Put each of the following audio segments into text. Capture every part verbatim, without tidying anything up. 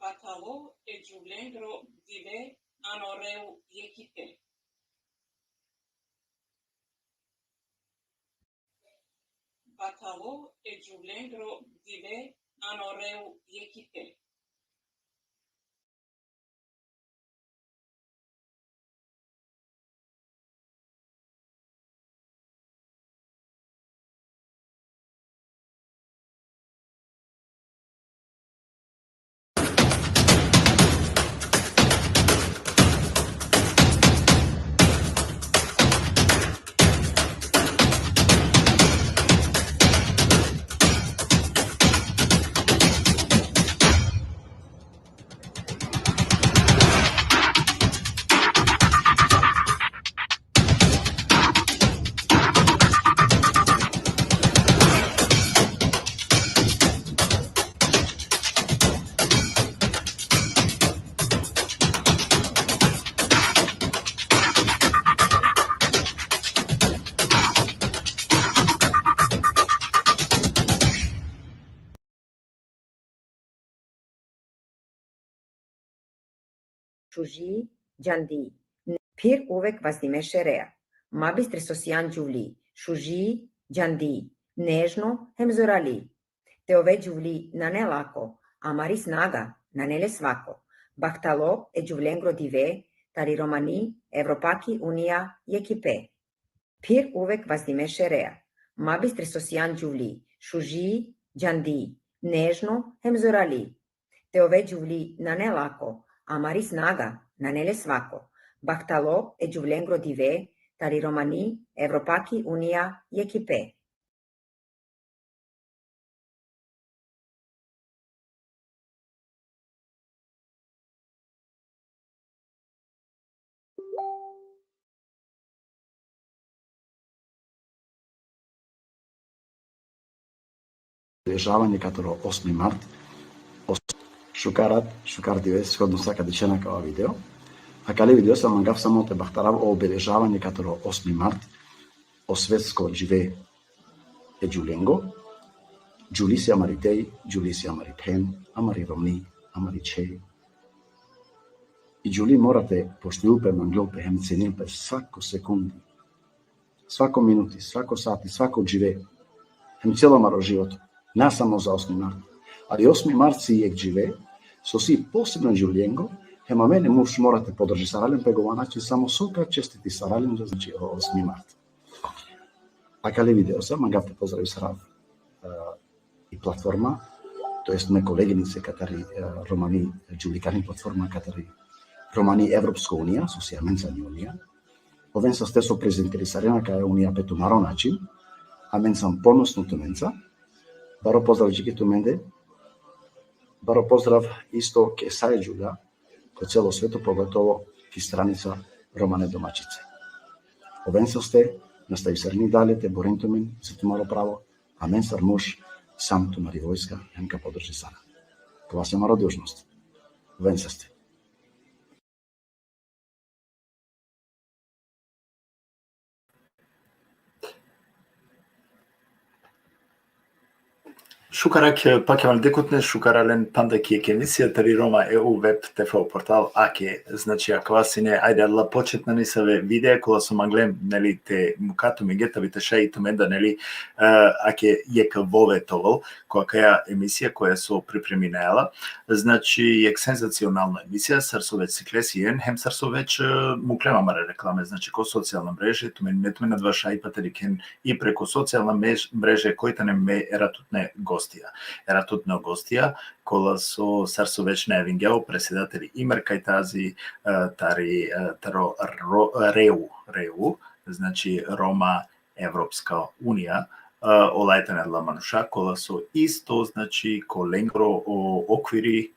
Batalo e džuvlengro dive ano reu jekhipe. Batalo e džuvlengro dive ano reu jekhipe. Šuži, džandi. Phir uvek vazdime šerea. Ma bistre so sian džuvli. Šuži, džandi. Nežno, hem zorali. Te ove džuvli nane lako, amari snaga nane le svako. Bahtalo e džuvlengro dive, tari romani, evropaki unija, jekhipe. Phir uvek vazdime šerea. Ma bistre so sian džuvli. Šuži, džandi. Nežno, hem zorali. Te ove džuvli nane lako, amari snaga nane le svako. Bahtalo e džuvlengro dive, tari romani, evropaki unija, jekhipe. Obeležavanje kataro osmi mart. Os-, šukar rat, šukar dives, shodno sa ka dičhen akava video. Akale video sa mangav samo te bahtarav o obeležavanje kataro osmi mart, o svetsko džive e džuvlengo. Džuvli si amari dej, džuvli si amari phen, amari romni, amari čhej. I džuvli mora te poštujul pe, manglol pe, hem cenil pe svako sekundi, svako minuti, svako sati, svako džive. Hem celo amaro životo. Na samo za osmi mart. Ali osmi mart si jekh džive so si posebno džuvljengo, hem amen e murš mora te podržisara len pe govana, znači samo so ka čestitisara len, znači, o osmi mart. Akale video sa mangav te pozdravisarav, e, i platforma, to jest me koleginice katari, e, romani, džuvlikani platforma katari romani Evropsko unija, so si amenca unija. Oven saste so prezentirisarena akaja unija pe tumaro način, amen sam ponosno tumenca. Baro pozdrav dži ki tumende, baro pozdrav isto ki sa e džuvlja ko celo sveto, pogotovo ki stranica romane domaćice. Oven saste, nastavisarinen dalje te boren tumen za tumaro pravo, amen sar murš sam tumari vojska, hem ka podržisara. Kova si amaro dužnost. Oven saste. Šukar ake, pakjavale dikhutne, šukar alen panda ki jekh emisija tari Roma E U Web T V portal. Ake, znači, akava sine, ajde, adala početna nesave videa kola so manglem, neli, te mukha tumenge, ta bi te šaj i tumen da, neli, e, ake jekh vove te ovel ko akaja emisija koja so pripreminaja la. Znači, jekh senzacionalna emisija, sar so već sikle sien, hem sar so već, e, muklem amare reklame, znači, ko socijalna mreže, tumen, me tumen adava šaj pa te dikhen i preko socijalna mrež-, mreže, koj tane me eratutne gostija. Eratutne gostija, kola so, sar so već najavingja o predsedateli Imer Kajtazi, e, tari, e, taro ro-, reu, reu, znači, Roma Evropska unija, e, ola tane adala manuša, kola so isto, znači, ko lengoro o okviri,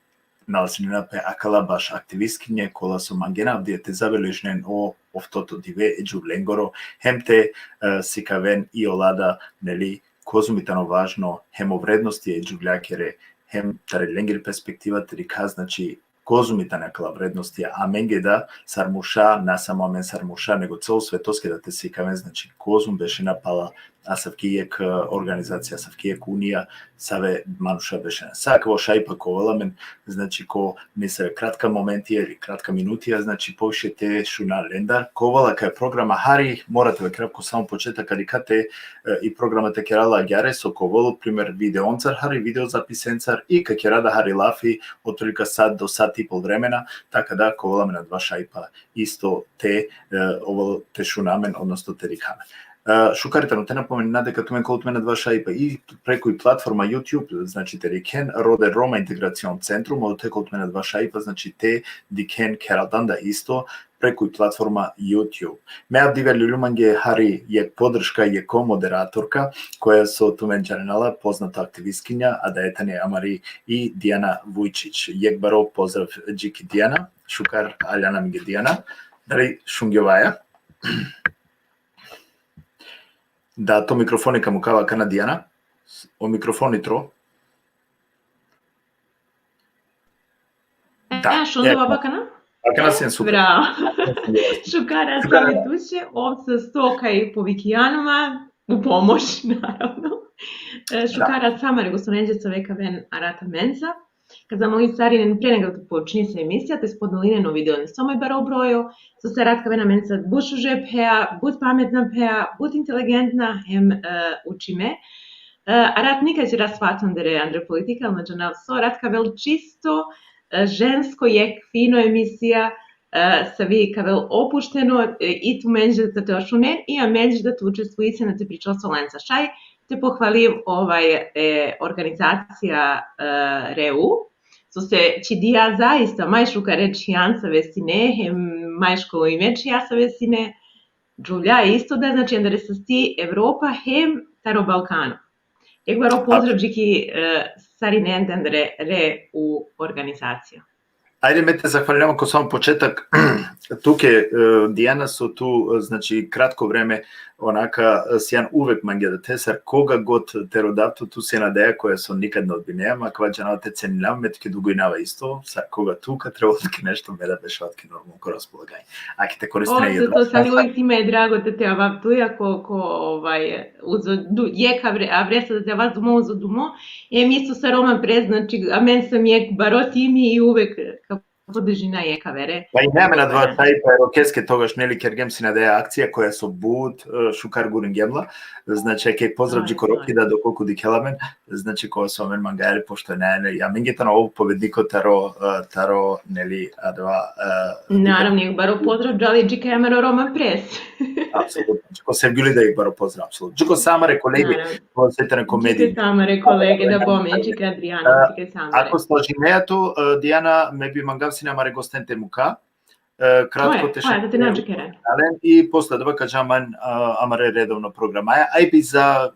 nalazinena pe akala baš aktivistkinje, kola so mangena avdive te zabeležinen o oftoto dive e džuvlengoro, hem te, e, sikaven i ola da, neli, kozum i tano važno, hem o vrednosti e džuvljakere, hem tari lengiri perspektiva te dikha, znači, kozum i tane akala vrednosti amenge da, sar murša, na samo amen sar murša, nego celo svetoske da te sikaven, znači, kozum bešena pala asavki jekh, e, organizacija, asavki jekh unija, save manuša bešena. Sa akava šajipa ka ovel amen, znači, ko nesave kratka momentija ili kratka minutija, znači, poviše te šuna lendar. Ka ovel akaja programa hari, mora te vakerav ko samo početak, kadi kate, e, i programa te kera la agjaar so ka ovel, primer, videoncar hari, video zapisencar, i ka kera da hari lafi, otprilika sat do sat i pol vremena, taka da ka ovel amen adava šajipa isto te, e, ovel te šuna amen, odnosno te dikha amen. E, šukar tano te napomenina deka tumen ka ovel tumen adava šajipa i preku i platforma YouTube, znači te dikhen, Roder Roma Integracion Centrum, odote ka ovel tumen adava šajipa, znači te dikhen kheraldan da isto preku i platforma YouTube. Me avdive ljuljum mange hari jekh podrška, jekh ko-moderatorka, koja so tumen džanena la, poznata aktivistkinja, adaja tani amari i Dijana Vujčić. Jekh baro pozdrav dži ki Dijana, šukar aljan amenge Dijana. Dali šungjovaja? Da, to mikrofoni ka mukava akana, Dijana. O mikrofoni tro. Da, e, šungjova akana? Akana sian super. Bravo. Šukar. Šukar. Sami tuće, ov sasto kaj povikijan ma, u pomoć, naravno. E, šukar. Da. Sa amare gostinenđe save ka aven arat amenca. Ka zamolinav sarinen pre nego te počini sa emisija, te spodelinen o video nesomaj baro brojo, so se arat ka aven amenca but šuže phea, but pametna phea, but inteligentna, hem, e, učime. E, arat nikad ćera svaton dere andre politika, ali na džanav so, arat ka avel čisto, e, žensko, jekh fino emisija, e, savi ka avel opušteno, e, i tumenđe da te šunen, i amenđe da te učestvujisen, da te pričel so lenca. Šaj te pohvalim, ovaj, e, organizacija, e, Reu, so se čhidija zaista maj šukare čhijan save sine, hem maj školujime čhija save sine, džuvlja isto da, znači, andre sasti Evropa hem taro Balkano. Jekh baro pozdrav dži ki, e, sarinen andre Reu organizacija. Ajde, me te zahvalinav ko samo početak tuke, e, Dijana, so tu, e, znači, kratko vreme, onaka, e, sian uvek mangea da te, sar koga god te rodav tu, tu sian adaja koja so nikad na odbinea ma, akava džanava te ceninav, me tuke dugujnava isto, sar koga tu ka trebol tuke nešto, me da bešava tuke normalno ko raspolaganje. Aki te koristine. Ov, to, to, sar uvek ti me drago te, te avav tu, ako, ko, ovaj, uzo, du-, jekh avre-, avresa da te avav dumo uzo dumo, em isto sa Roma Press, znači, amen sa jekh baro timi i uvek ka podržina jekh avere. Pa i amen adava šajipa, e, Rokeske togaš, neli, kergjem sine adaja akcija koja so but, e, šukar gurgjem la. Znači, jekh pozdrav dži ko Rokija da, dokolku dikhela amen, znači, kova so amen mangaja le, pošto ne, ne, amenge tano ov pobedniko taro, e, taro, neli, adava, e, naravno, jekh baro pozdrav džala dži ki amaro Roma Press. Apsolutno. Dži ko Sevgjuli da jekh baro pozdrav, apsolutno. Dži ko sa amare kolege, naravno. Ko se tane komedije. Dži ko sa amare kolege, da, bome, dži ki Adriana, a, dži ko sa amare. Ako slažinea tu, e, Dijana, me bi mangav sine amare gosten te muka, e, kratko te šaj, da te nađe kere. I posle adava ka dža amen, e, amare redovno programaja, a i bi za,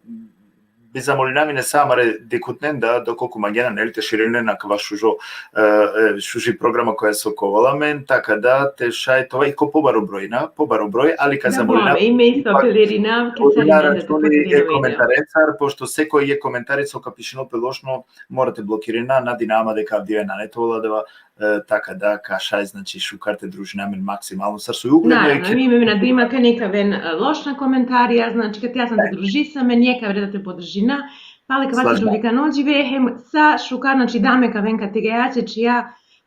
bi zamolinav ine sa amare dikhutnen da, dokolku mangena, neli, te širinen akava šužo, e, e, šuži programa koja so ka ovel amen, taka da te šaj te ova i ko pobaro broj, na, pobaro broj, ali ka zamolinav, da, i me isto apelirinav, ka zamolinav da te podinena video. Komentarencar, pošto sekoj jekh komentari so ka pišinel pe lošno, mora te blokirina, nadinava ma deka avdive nane te ovel adava, e, taka da ka šaj, znači, šukar te družina amen maksimalno, sar so i ugledno. Naravno, i me nadinava kaj nek ka aven, e, lošna komentarija, znači, kaj te asan te družisa amen, jekh avere da te podržina, pale ka vatin džuvlikano džive, hem sa šukar, znači, dame ka aven kategojaće čija,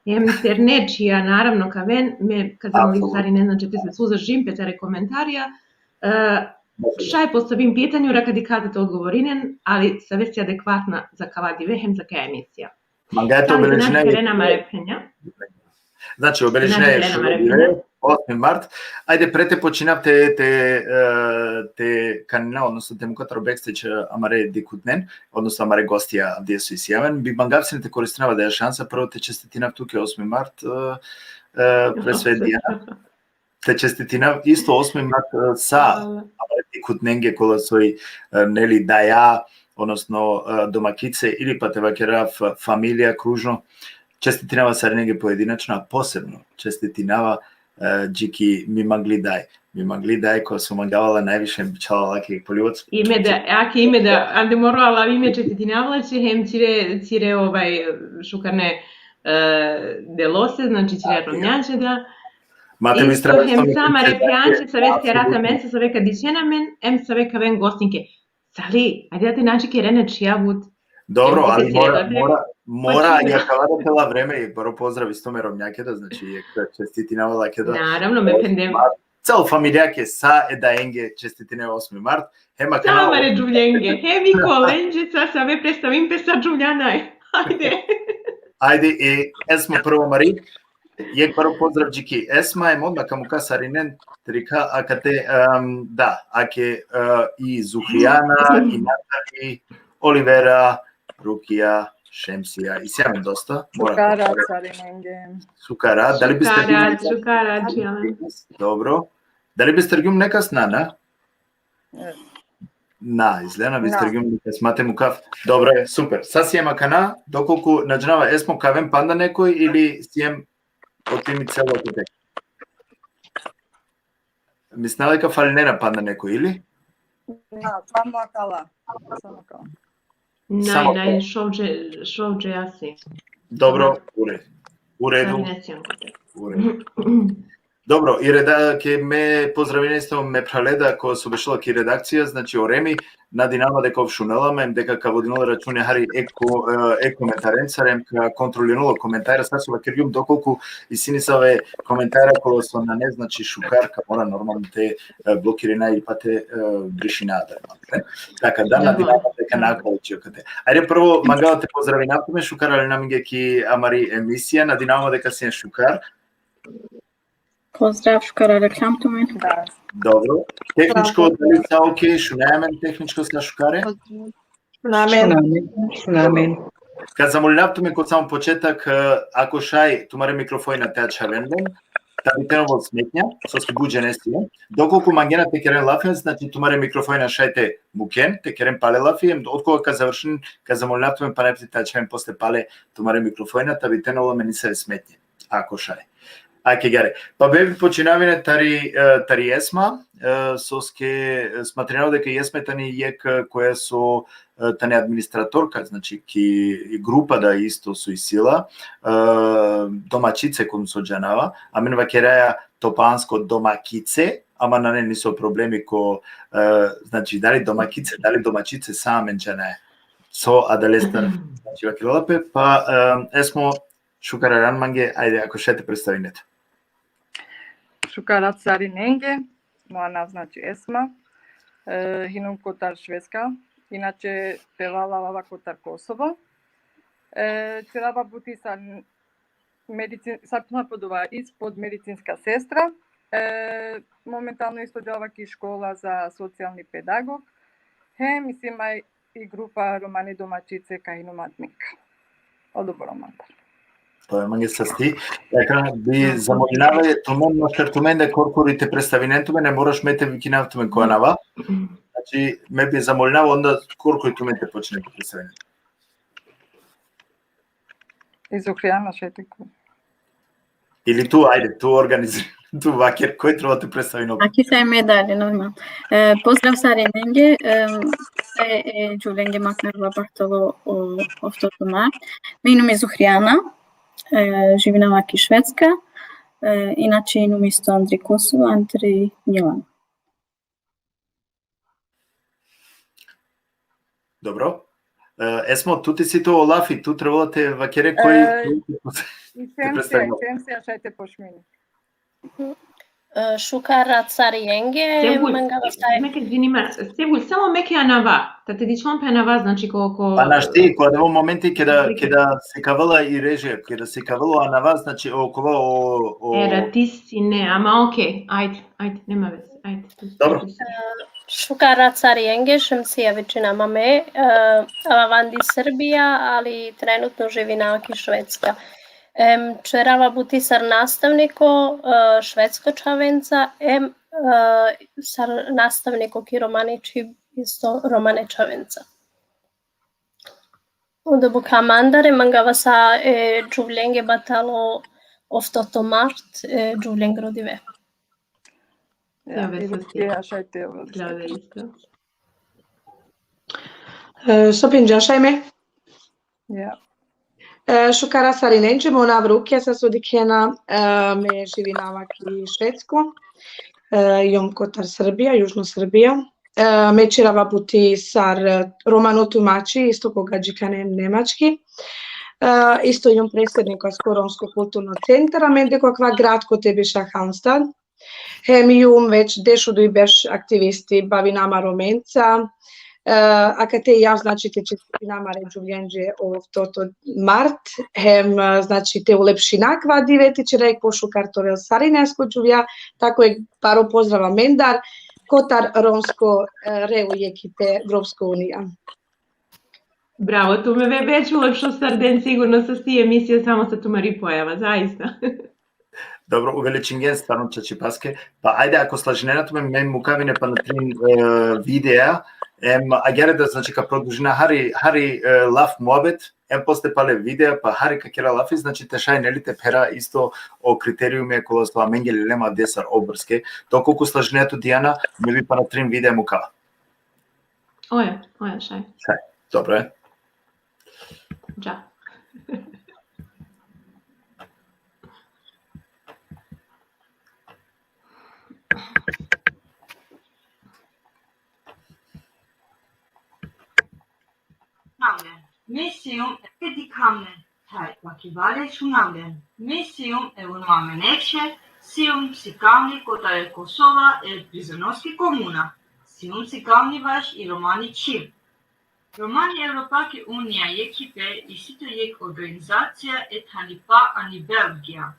hem terne čija, naravno, ka aven, me ka zamolinav sarinen, znači, te se suzdržin pe tare komentarija, e, šaj postavim pitanja, ura ka dikha te odgovorinen, ali save si adekvatna za kava dive, hem za kaja emisija. Mangaja te obeležina. Znači, obeležina e šužo dive, osmi mart. Ajde, pre te počinav te, te, e, te kanina, odnosno te muka taro backstage, e, amare dikhutnen, odnosno amare gostija avdive so isi amen, bi mangav sine te koristinav adaja šansa, prvo te čestitinav tuke osmi mart, e, e, pre sve, Dijana. Te čestitinav isto osmi mart, e, sa amare dikhutnenge kola soj, e, neli, daja, odnosno, e, domakice, ili pa te vakerav familija, kružno. Čestitinava sarinenge pojedinačno, a posebno čestitinava, e, dži ki mi mangli daj. Mi mangli daj, koja so mangava la najviše, bičhala la ki poljubac. I me da, aki i me da, ande moro alav i me čestitinava la će, hem ćire, ćire, ovaj, šukarne, e, delose, znači, ćire romnjaće da. Ma te isto, hem sa amare pjanče, save si arat amenca, save ka dičhen amen, em save ka aven gostinke. Cali, ajde da te nađi kerena čija but. Dobro, Evo, ali ti mora, se- mora, mora, ja kava da te la vreme, i prvo pozdrav isto me romnjakeda, znači, jek čestitinava lakeda. Naravno, me pendem. Cel familijake sa e daenge čestitine osmi mart, hema Sa kanal. amare džuvlenge, hem i kolenđe, sa save predstavim pe sa džuvljanaj. Ajde. Ajde, e, Esma prvo, Mari, jek prvo pozdrav dži ki Esma, em odma ka muka sarinen, trika, akate, em, da, ake, e, i Zuhrijana, i Natali, Olivera, Rukija, Šemsija, isi amen dosta. Mora Šukara, pozdrav. Carinenge. Šukara, da li biste Šukara, šukara, džijalen. Dobro. Da li biste tergjum nekas, na, na? E. Na, izgleda na biste Na. tergjum nekas, ma te mukav. Dobro, e, super. Sa siem akana, dokolku na džanava, Esmo, ka aven panda nekoj ili siem otimi celo te? Mislinava deka falinena panda nekoj, ili? Na, samo akala. Samo akala. Naj, Samo naj, šovđe, šovđe asi. Dobro, u redu. U redu. Sarine siem kote. U redu. Dobro, i reda, ke me pozdravine isto me phraleda, ko so bešela ki redakcija, znači o Remi, nadinava deka ov šunela me, em deka ka vodinol račune hari e ko-, e, e komentarencar, em ka kontrolinol komentara, sa so vakergjum, dokolku isi nisave komentara kola so nane, znači, šukar, ka mora normalno te, e, blokirina ili pa te, e, brišina da, ne? Taka da, Dobro. nadinava deka na ka uči akate. Ajde, prvo, mangava te pozdravinav tumen, šukar alinđa amenge ki amari emisija, nadinava deka sien šukar. Pozdrav, šukar arakhljan tumen. Da. Dobro. Tehničko, da li sa okej, šunaja amen tehničko sa šukare? Šunamen. Šunamen, šunamen. Ka zamolinav tumen ko samo početak, e, ako šaj, tumare mikrofona te ačhaven len, ta bi te na ovol smetnja, soske but džene sien. Dokolku mangena te keren lafi, znači tumare mikrofona šaj te muken, te keren pale lafi, em otkoga ka završin, ka zamolinav tumen pana te ačhaven posle pale tumare mikrofona, ta bi te na ovol amen nisave smetnje, ako šaj. Ajde, gare. Pa be bi počinavine tari, e, tari Esma, e, soske, e, smatrinava deka Esma tani jek, e, koja so, e, tani administratorka, znači, ki grupa da isto so isi la, e, domaćice, kom so džanava, amen vakeraja topansko domakice, ama nane niso problemi ko, e, znači, dali domakice, dali domaćice, sa amen džanaja. So adalestar, znači, vakerela pe, pa, e, Esmo, šukar aran mange, ajde, ako šaj te predstavine te. Šukara carinenge, mo anav znači Esma, e, hinum kotar Švedska, inače pevala lava kotar Kosovo. E, ćerava buti sa medicin-, sa, sa podova ispod medicinska sestra. E, momentalno isto džava ki škola za socijalni pedagog. Hem isi maj i grupa romani domaćice ka hinum adminka. Odobor mantar. To je mange sasti. Dakle, bi zamolinava tumen, maškar tumen da korkori te predstavinen tumen, ne moraš me te vikinav tumen ko anava. Znači, me bi zamolinava onda korkori tumen te počne te predstavinen. I Zuhrijana šaj te ko. Ili tu, ajde, tu organizir, tu vaker, koj treba te predstavin opet. Aki šaj me dalje, normalno. E, pozdrav sarinenge, e, e, e, džuvlenge makar la bahtalo o, oftoto mart. Me inum i Zuhrijana, e, živinava ki Švedska, e, inače inum isto andri Kosovo, andri Milano. Dobro. E, Esmo, tu ti si to o lafi, tu trebala te vakere koj, E, koj I te Šemsija, predstavimo. Šemsija šaj te počmini. E, šukar carinenge, Sevgul, mangava šaj. Meke, izvinima, Sevgul, samo meke anava, ta te dičlom pe anava, znači, ko, ko... Pa našti, ko adava momenti keda, Okej. Keda sikavela i režija, keda sikavela anava, znači, okova o, o... Era, ti si ne, ama okej, ajde, ajde, nema veze, ajde. Tu si, Dobro. Tu si. Šukar carinenge, Šemsija vičinama me, e, avav andi Srbija, ali trenutno živinava ki Švedska. Em, ćerava buti sar nastavniko, e, švedsko čhavenca, em, e, sar nastavniko ki romani čhib, isto romane čhavenca. Odobor ka mandare, mangava sa e džuvlenge bahtalo oftoto mart, e džuvlengro dive. Ja, već I sam Rukija šaj te ovdje. Klaveristo. E, so pinđa šaj me? Ja. E, šukara sarinenđe, mo nav Rukija, sa so dikhena, e, me živinava ki Švedsku. E, jom kotar Srbija, Južno Srbija. E, me čerava buti sar romano tumači, isto ko gadžikane nemački. E, isto jum predsedniko asko romsko kulturno centar, amende ko akava grad kote beša Halmstad. Hem jum već dešuduj berš aktivisti, bavinama Romenca. E, akate jav, znači, te čestitinama e džuvljenđe o oftoto mart, hem, e, znači, te ulepšina kava dive, te čera jekh pošukar te ovel sarine asko džuvlja, tako jekh baro pozdrav amendar, kotar romsko, e, reu jekh i pe Evropsko unija. Bravo, tumen ve-, već ulepšo sar den, sigurno, sa si emisija samo sa tumari pojava, zaista. Dobro, uveličingjen stvarno čačipaske. Pa ajde, ako slažinena tumen, me mukavine pana trin, e, videa, em, agjaar da, znači, ka produžina hari, hari, e, laf muabet, em posle pale videa, pa hari ka kera lafi, znači, te šaj, neli, te phera isto o kriteriumi kola so amenge lelem avde sar oborske. Dokolku slažinena tu, Dijana, me bi pana trin videa muka. Oja, oja, šaj. Šaj, dobro je. Dža. Šunavlen. Me sijum e Dikhavne, thaj pakivale šunavlen. Me sijum e Urma Menekše, sijum sikavni kotar e Kosova e Prizrenoski komuna. Sijum sikavni vaš i romani čhib. Romani Evropake Unija jekhipe isi to jekh organizacija e thanipa ani Belgija.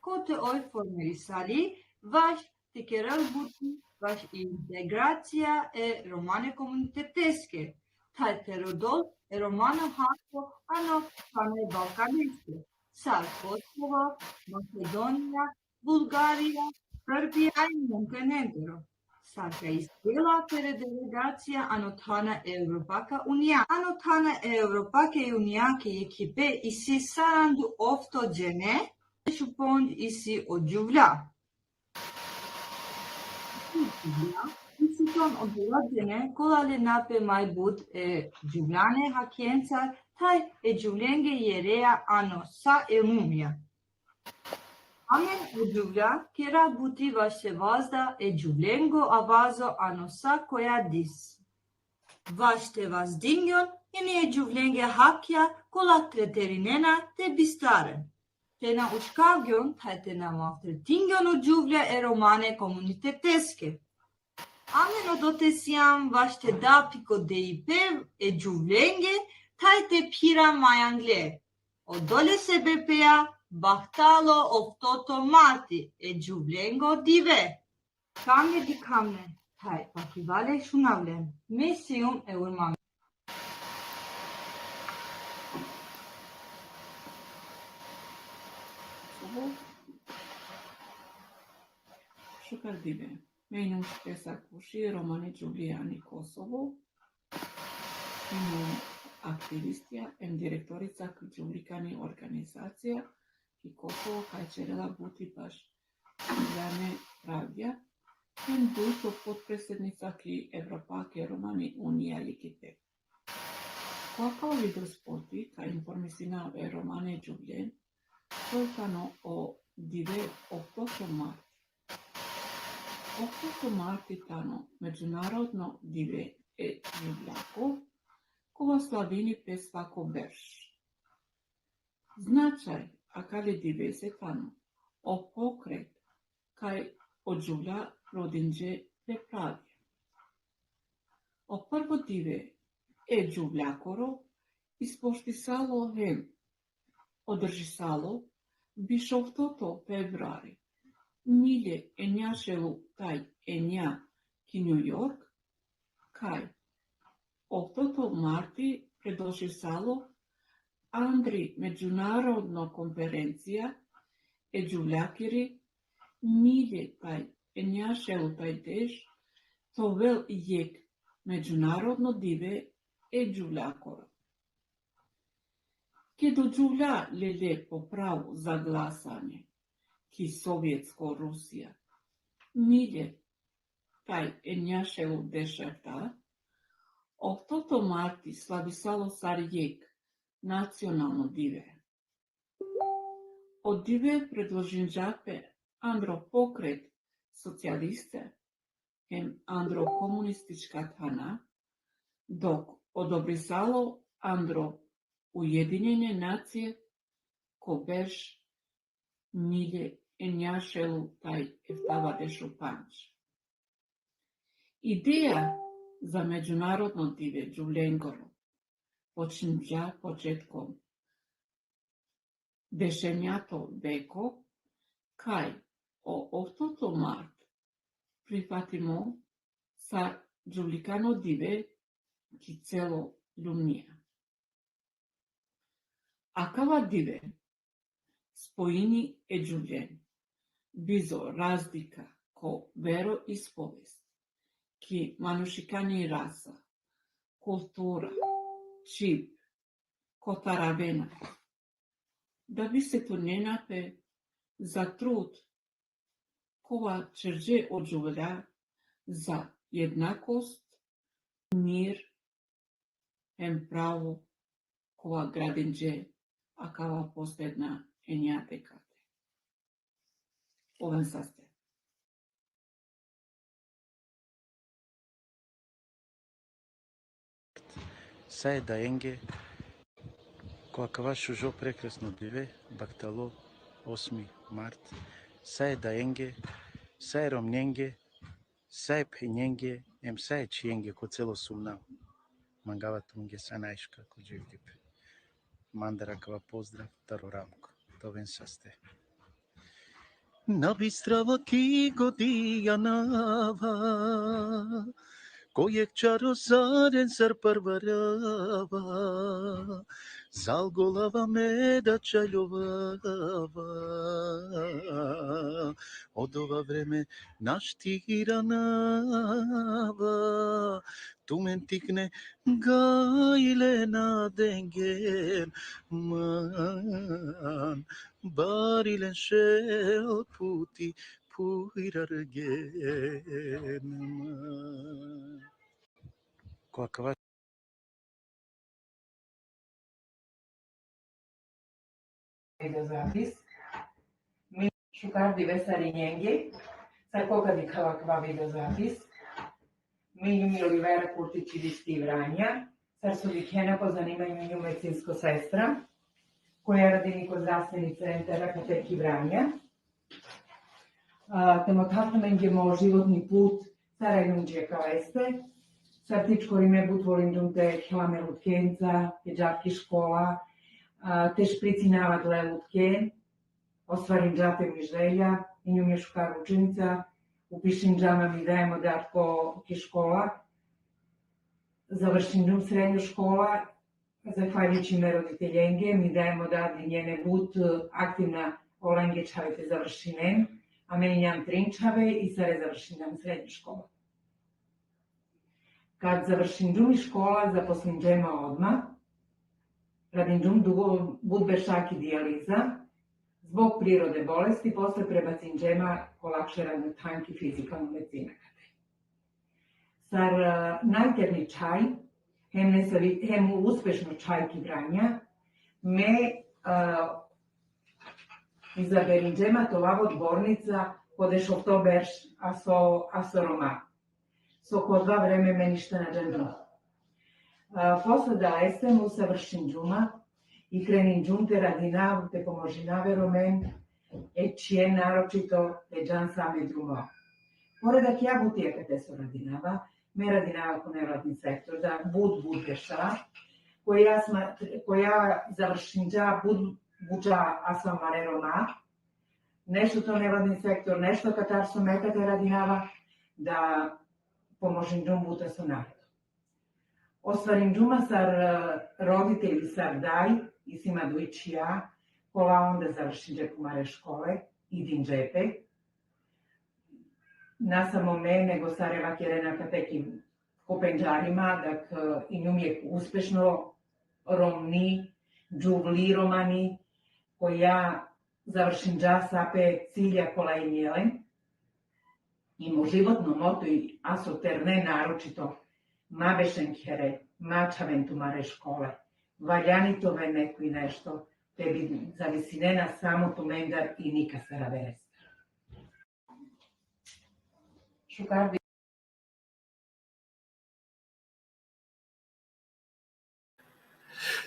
Kote oj formirisali vaš te kerel buti vaš integracija e romane komuniteteske, thaj te rodol e romano hakko ano than e Balkaneske, sar Kosovo, Makedonija, Bulgarija, Srbija i Montenegro. Sar ka isela pere delegacija ano thana e Evropaka Unija. Ano thana e Evropake Unijake jekhipe isi saranda ofto džene, šupon isi o džuvlja. Isi ton odola džene kola lena pe maj but e džuvljane hakjencar, thaj e džuvlenge jerea ano sa e lumja. Amen o džuvlja kera buti vaš te vazda e džuvlengo avazo ano sa koja dis. Vaš te vazdingjon ine e džuvlenge hakja kola treterinena te bistaren. Te na uškavgjon thaj te na maltretingjon o džuvlja e romane komuniteteske. Amen odote sijam vaš te da pikodeipe e džuvlenge, thaj te phira majangle. Odole sebepea bahtalo oftoto marti e džuvlengo dive. Kame Dikhavne, thaj pakivale šunavlen. Me sijum e Urma. Ovo. Šukar dive. Me inum Šukesa Kuši, romani džuvlja ani Kosovo. Inum aktivistija em direktorica ki džuvlikani organizacija ki Kosovo, kaj čerela buti baš džuvljane pravdja, em dujto potpredsednica ki Evropake Romani Unija jekhipe. Ko akava video spoti ka informisinav e romane džuvljen, so tano o dive oftoto marti. Oftoto marti tano Međunarodno dive e džuvljako, kova slavini pe svako berš. Značaj akale divese tano o pokret kaj o džuvlja rodinđe le pravdja. O prvo dive e džuvljakoro ispoštisalo hem održisalo biš oftoto februari milje enja šel u taj enja ki New York, kaj oftoto marti predložisalo andri međunarodno konferencija e džuvljakiri milje taj enja šel u taj deš, te ovel jekh međunarodno dive e džuvljakoro. Ked o džuvlja lele po pravo za glasanje ki Sovjetsko Rusija milje taj enja šel u dešefta, oftoto marti slavisalo sar jekh nacionalno dive. O dive predložinđa pe andro pokret socijaliste, hem andro komunistička thana, dok odobrisalo andro Ujedinjene nacije ko berš milje enja šel u taj eftavardeš u pandž. Ideja za Međunarodno dive džuvlengoro počinđa početkom dešenjato veko, kaj o oftoto mart prifatimo sar džuvlikano dive ki celo lumnija. Akava dive spojini e džuvljen bizo razlika ko veroispovest, ki manušikani rasa, kultura, čhib, ko taravena, da bi setunena pe za trud kova čerđe o džuvlja za jednakost, mir hem pravo kova gradinđe akava posledna enja dekade. Oven saste. Sa e dajenge, ko akava šužo prekrasno dive, bahtalo osmi mart, sa e dajenge, sa e romnjenge, sa e phenjenge, em sa e čhijenge ko celo sumnal. Mangava tumenge sa najšukar ko dživdipe. Mandar akava pozdrav taro Ramko. Te oven saste. Na bistrava ki godi anava, ko jekh čaro zaren sar parvarava, zal golava me da čaljovava, odova vreme našti iranava, tumen tikne gajle na dengen man, barilen šel puti pujrargen man. Ko akava Video zapis. Mi šukar dive sarinenge, sar koga dikhava akava video zapis. Mi injum i Olivera Kurtić iz Vranja, sar so dikhena, pozanima injum medicinsko sestra, koja radini ko zdravstveni centar akate ki Vranja. A, te mothav tumenge mo životni put, sar aljum dži akaveste, sar tičkorime but volinđum te khela me lutkenca, te džav ki škola, a, te špricinava adale lutken, ostvarinđa pe mi želja, injum i šukar učenica, upišinđa ma mi daj mo dad ko, ki škola, završinđum srednjo škola, zahvaljujući me roditeljenge, mi daj mo dad dinđe me but aktivna olenge čhave te završinen, a me injam trin čhave i sare završinđam srednju školu. Kad završinđum i škola, zaposlinđe ma odma, radinđum dugo, but berša ki dijaliza, zbog prirode bolesti, posle prebacinđe ma ko lakše radno than ki fizikalna medicina. Sar, a, najterni čhaj, hem nesavi-, hem uspešno čhaj ki Vranja, me, a, izaberinđe ma te ovav odbornica ko dešofto berš aso, aso Roma. So ko odova vreme me ništa na džanđum. A, posle adalese me usavršinđum ma i kreninđum te radinav, te pomožinav e Romen, e čhijen naročito, te džan sa me drumo. Pored akija buti akate so radinava, me radinava ko nevladin sektor, da but, but berša, koja sma-, koja završinđa but buđa aso amare Roma, nešto to nevladin sektor, nešto katar so me akate radinava, da pomožinđum but aso narodo. Ostvarinđum ma sar, e, roditelj, sar daj, isi ma duj čhija, kola onda završinđe tumare škole, idinđe pe. Na samo me, nego sare vakerena akate ki, ko pendžarima, dak, e, injum jekh uspešno romni, džuvli romani, koja završinđa sa pe cilja kola inje len. I mo životno moto i aso terne naročito: ma bešen khere, ma čhaven tumare škole. Valjani te oven nekoj nešto, te bi zavisinena samo tumendar i nikasar averestar. Šukar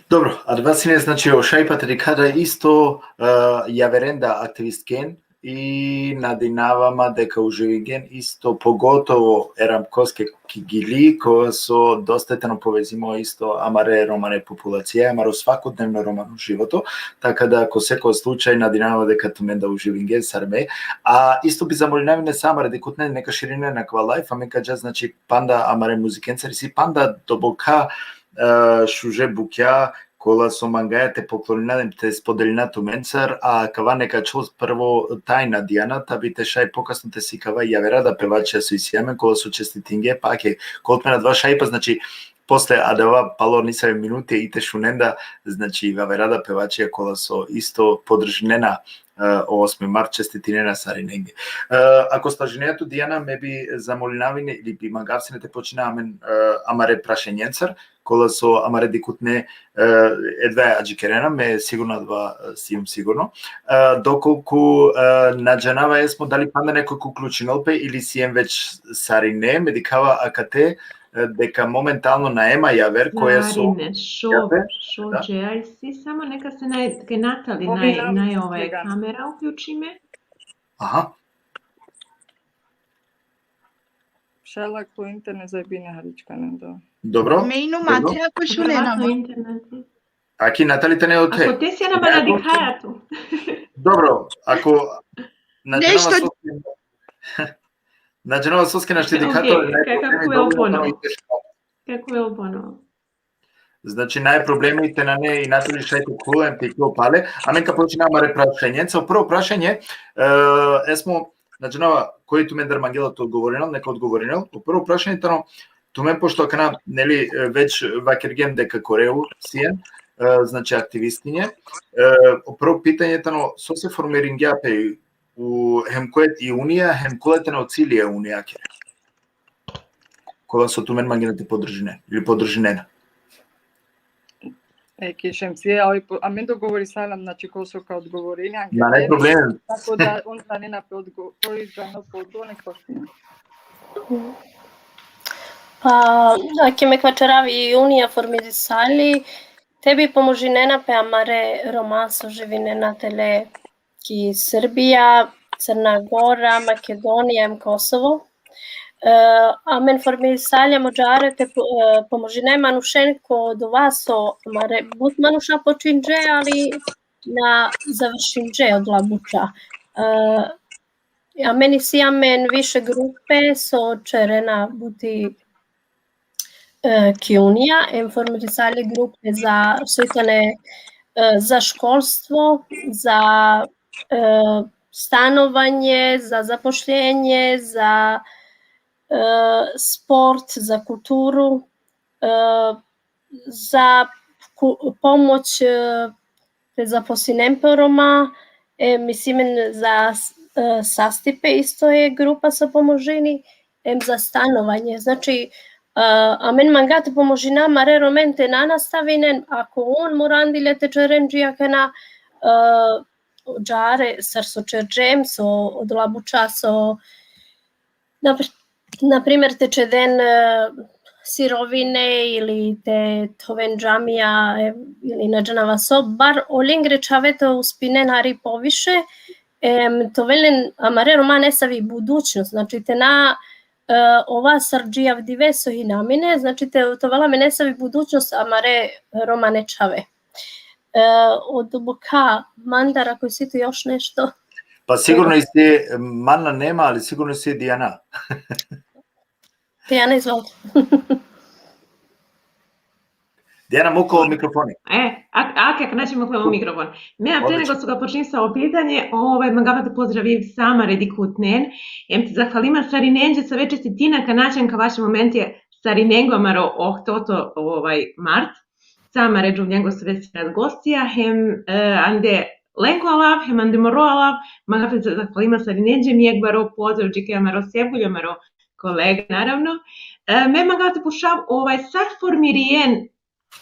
Dobro, adava sine, znači, o šajipa te dikha da isto, e, javerenda aktivistken, i nadinava ma deka uživingen isto, pogotovo e Ramkoske ki Gili, koja so dosta tano povezimo isto amare romane populacija, amaro svakodnevno romano životo, taka da ko seko slučaj nadinava ma deka tumen da uživingen sar me. A isto bi zamolinav ine sa amare dikhutne neka širinen akava live, amen ka dža, znači, panda amare muzikencar, isi panda doboka, e, šuže bukja, kola so mangaja te poklonina, te spodelina tumencar, a kava neka ačhol prvo tajna, Dijana, ta bi te šaj pokasno te sikava javera da pevačija so isi amen, kola so čestitinge, pa ake, kol tumen adava šajipa, znači, posle adava palo nisave minuti i te šunen da, znači, javera da pevačija kola so isto podržinena, e, o osmi mart, čestitinena sarinenge. E, ako slažinea tu, Dijana, me bi zamolinav ine ili bi mangav sine te počina amen, e, amare prašenjencar, kola so amare dikhutne, e, edva adžikerena, me sigurno adava, e, sijum sigurno. E, dokolku, e, na džanava, esmo, dali panda nekoj ka uključinel pe ili siem već sarine, me dikhava akate, e, deka momentalno nae ma javer koja so... Sarine, šo, javer, šo da? Džeal si, samo neka se naj, ke Natali, naj, naj, ovaj, kamera uključime. Aha. Šala ko internet zajebine harička, ne da. Dobro. Me inu matre ako šunena ma. Aki, Natali, te ne ote. Ako te si, ana, ma na dikhaja tu. Dobro, ako na džanava soske, na džanava soske našti dikha tu, okej, kako je ponovo. Kako je ponovo. Znači, nae problemi, te nane i Natali šaj te khul, em te iklol pale. Amen ka počina amare prašenjenca. O prvo prašenje, e, esmo, na džanava koj tumendar mangela te odgovorinel, neka odgovorinel. O prvo prašenje tano, tumen pošto akana, neli, e, već vakergjem deka Koreu sien, e, znači, aktivistinje. E, o prvo pitanje tano, sose formiringja pe u, hem koj i Unija, hem kole tano o cilija e Unijakere, kola so tumen mangena te podržinen ili podržinena. E, ki šemsija, ali po-, amen dogovorisalam, znači, ko so ka odgovorini, nane problem. Tako da, on džanena pe odgo-, koj džano pe odgovor, nek počne. Pa, da, ke me ka vaćerav, i Unija formirisali, te bi pomožinena pe amare Roma so živinena tele ki Srbija, Crna Gora, Makedonija em Kosovo. E, amen formisaljem o džare te po-, e, pomožina e manušen ko dova so amare but manuša počinđe, ali na završinđe odola buća. E, amen isi amen više grupe so čerena buti, e, ki Unija, em formirisali grupe za, so i tane, e, za školstvo, za, e, stanovanje, za zapošljenje, za, e, sport, za kulturu, e, za ku-, pomoć, e, te zaposlinen pe o Roma, e, mislim za s-, e, sastipe isto e grupa so pomožini, em za stanovanje. Znači, e, amen manga te pomožina amare Romen te na nastavinen, ako on morandile te čeren dži akana, e, džare, sar so čerđem, so odola buća so, na pr-, na primer, te čeden, e, sirovine ili te thoven džamija, e, ili na džanava so, bar olengre čhave te uspinen hari poviše, em, te ovel len amare Roma nesavi budućnost, znači te na, e, ova sar dži avdive so hina amen, znači te, te ovel amen nesavi budućnost amare romane čhave. E, od obuka mandar, ako isi tu još nešto. Pa sigurno isi, mana nema, ali sigurno isi Dijana. Dijana, izvoli. Dijana, muklo mikrofoni. E, ak-, ak-, ak-, znači, muklo mikrofon. Me, a pre nego so ka počnem sa o pitanje, ovaj, mangava te pozdraviv sa amare dikhutnen, em te zahvalima sarinenđe save čestitina ka nađen ka vaše momente sarinengo amaro ohtoto, ovaj, mart, sa amare džuvljengo save sine gostija, hem, e, ande lengo alav, hem ande moro alav, mangava te zahvalima sarinenđe, em jekh baro pozdrav dži ke amaro Sevgulj, amaro kolega, naravno. E, me mangava te pučav, ovaj, sar formirien,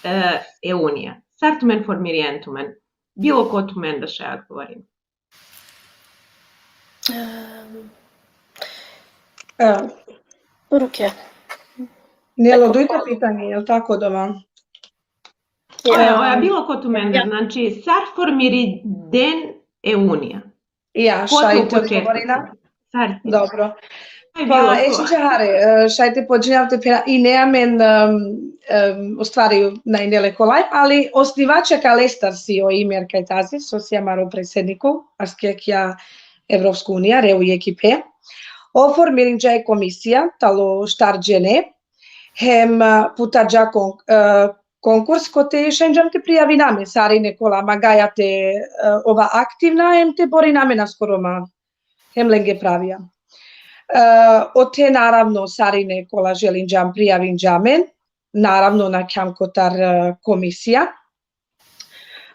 e, e Unija. Sar tumen formirien tumen. Bilo ko tumen da šaj odgovorini. Em, e, Rukija. Nijelo, dujto pitanje, jel tako, doma? Oja, oja, bilo ko tumende, znači, sar formiriden e Unija? Ja, Ko šaj te u te početku? odgovorina? Sar? Dobro. Aj, Pa, bilo e, ko. šaj džahare, e, šaj te počinjav te phena, i ne amen, em, em, u stvari, na ine le kolaj, ali osnivača kalestar si o Imer Kajtazi, so si amaro predsedniko, aske ki ja Evropska Unija, re u ekipe. O formirinđa e komisija, talo štar džene, hem, e, putarđa kon-, e, konkurs kote šaj džam te prijavina amen sarine kola mangaja te, e, ova aktivna, hem te borina amen askoro ma, hem lenge pravija. E, ote naravno sarine kola želinđam prijavinđa amen, naravno nakhjam kotar, e, komisija.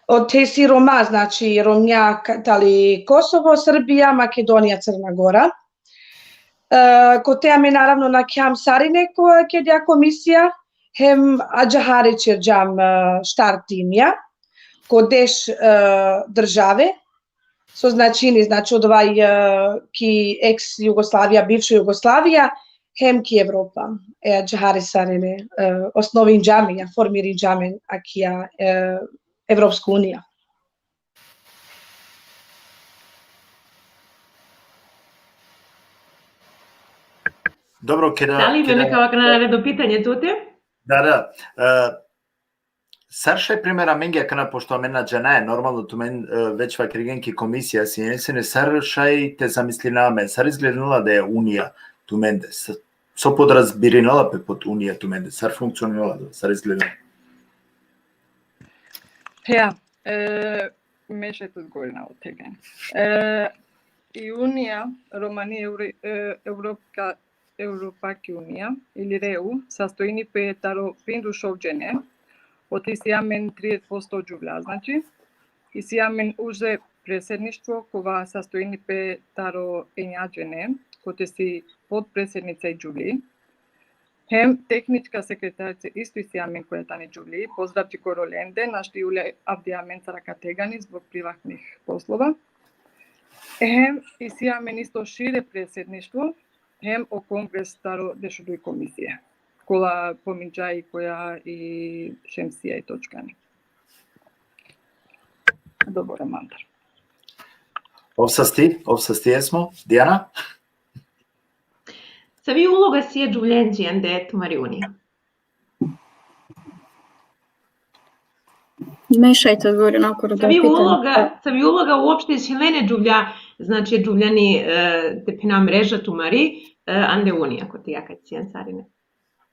Ote si Roma, znači Romnja ka-, tali Kosovo, Srbija, Makedonija, Crna Gora. E, kote amen naravno nakhjam sarine ko-, kedja komisija, hem ađahare ćerđam, e, štar timja, ko deš, e, države, so značini, znači, odova, e, ki eks Jugoslavija, bivša Jugoslavija, hem ki Evropa. E, ađahare sarine, e, osnovinđam, ja formirinđam akija, e, Evropska Unija. Dobro, keda, Sali, keda, me ka akana redo pitanje tute? Da, da. E, sar šaj primer amenge akana, pošto amen na džanaja, normalno tumen, e, već vakerigen ki komisija si ensene, sar šaj te zamislina amen, sar izgledinela da je Unija tumende, s-, so podrazbirinela pe pod Unija tumende, sar funkcioninela da, sar izgledinela? Ja, e, me šaj te odgovorina o tegani. E, i Unija, Romani Euro-, e, Evropka, Evropaki Unija, ili REU, sastojini pe taro pindušov džene, ote si amen trideset posto džuvlja, znači, i si amen uže predsedništvo, kova sastojini pe taro enja džene, kote si potpredsednica i džuvli. Hem tehnička sekretarica isto isi amen koja tani džuvli, pozdrav ćikor olende, našti Julija avdi amencar akategani zbog privatnih poslova. Hem isi amen isto šire predsedništvo, hem o kongres taro dešuduj komisije. Kola pominđa i koja i Šemsija i Točkani. Dobro, mandar. Ov sasti, ov sasti esmo. Dijana? Savi uloga si e džuvljenđi ande tumari Unija? Me šaj te odgovorim na okoro da Savi pitanje. Uloga, savi uloga uopšte si lene džuvlja, znači džuvljani, e, te phena mreža tumari, e, ande Unija, kote ja ka sijan sarine.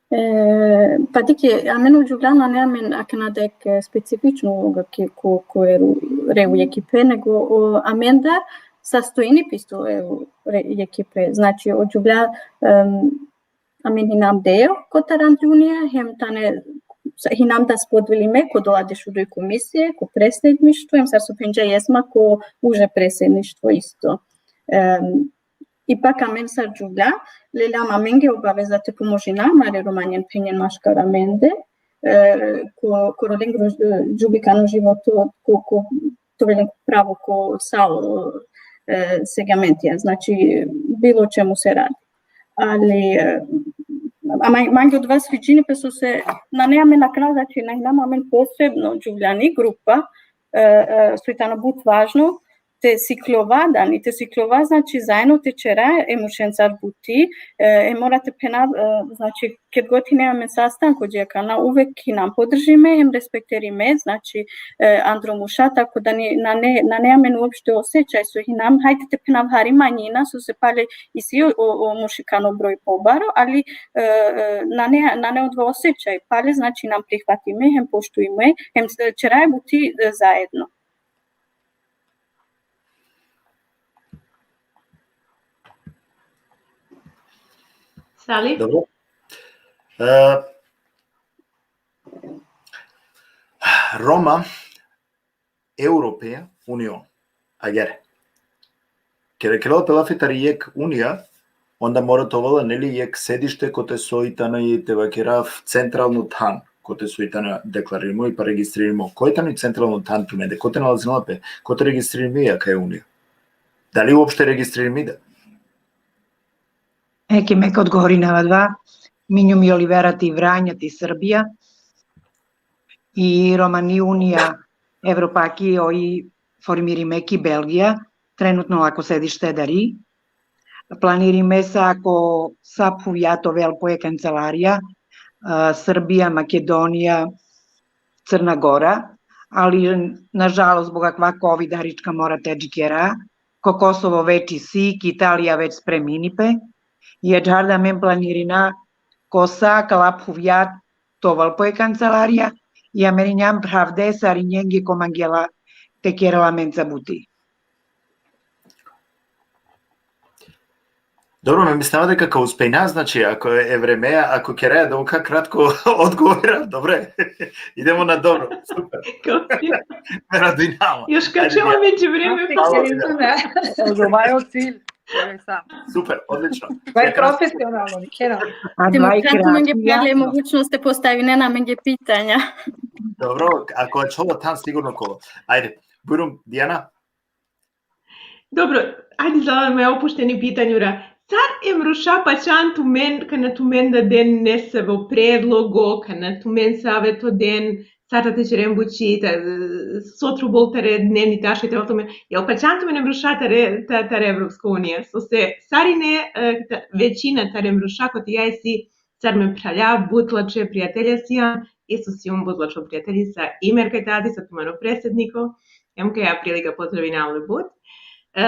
E, pa dikh, amen o džuvlja nane amen akana dek, e, specifična uloga ki, ko, ko e ru-, REU ekipe, nego o, amen da sastojini pe isto e ru-, re-, ekipe. Znači, o džuvlja, em, amen hinam deo kotar ande Unija, hem tane sa-, hinam da spodelime ko dola dešuduj komisije, ko predsedništvo, hem sar so phenđa Jesma ko uže predsedništvo isto. Em, ipak amen sar džuvlja, leljam amenge obaveza te pomožina amare Romanjen phenjen maškar amende, e, ko, ko rolengro, e, džuvlikano životo, ko, ko, te ovel len pravo ko sa o, e, segmentija, znači, bilo čemu se radi. Ali, e, a man-, mange odova sviđini pe so se, nane amen akana, znači, na hinam amen posebno džuvljani grupa, e, e, so i tano but važno, te sikljova dan, i te sikljova, znači, zaedno te ćera e muršencar buti, e, e mora te phenav, e, znači, ked god hine amen sastanko, dži akana uvek hinam podržime, hem respekterime, znači, e, andro murša, tako da ni, nane, nane amen uopšte osećaj so hinam, hajde te phenav hari manjina, so se pale isi o, o, o muršikano broj pobaro, ali, e, e, nane, nane odova osećaj, pale, znači, hinam prihvatime, hem poštujime, hem s-, ćera e buti, e, zaedno. Sali? Dobro. E, Roma, Evropeja Union. Agjaar. Keda kerela pe lafi tari jekh Unija, onda mora te ovel, neli, jekh sedište kote so i tano, i te vakerav, centralno than, kote so i tano deklaririmo i pa registririmo. Koj tano i centralno than tumende, kote nalazinela pe, kote registririmi akaja Unija? Dali uopšte registririmi da? Eke me ka odgovorinava adava, minjum i Olivera ti Vranja, ti Srbija. i Romani Unija Evropaki, oj formirime ki Belgija, trenutno ako sedište dari. Planirime sa ako sa phuvja te ovel po e kancelarija, e, Srbija, Makedonija, Crna Gora, ali nažalost zbog akava kovid harička mora te džikera, ko Kosovo veči si, ki Italija već spremini pe, i adžahar da amen planirina ko sa akala phuvja te ovel po e kancelarija, i amen injam phravde sarinenge ko mangela te kerel amenca buti. Dobro, me mislava deka ka uspejna, znači, ako e vreme, ako keraja da oka kratko odgovora, dobro je. Idemo na dobro, super. Me radujnava. Još ka čela među vreme. Odgovarao cilj. Super, odlično. To je profesionalno, nikera. Demokratno mange prijatelje mogućnost te postavine na mange pitanja. Dobro, ako ačhola than sigurno kolo. Ajde, bujrum, Dijana? Dobro, ajde za me opušteni pitanjura. Sar em ruša pačan tumen, kana tumen da den nesavo predlogo, kana tumen saveto den, sar te čeren buči, ta, so trubol tare dnevni taške te tumen. Jel pačan tumen em ruša tare, ta, tare Evropska unija. So se sarine, e, ta, većina tare em ruša koti ja esi sar me phralja, but lačhe prijatelja sijam, isto sijum but lačho prijatelji sa Imer kaj tati, sa tumano predsedniko, em kaj ja prilika pozdravina le but. E,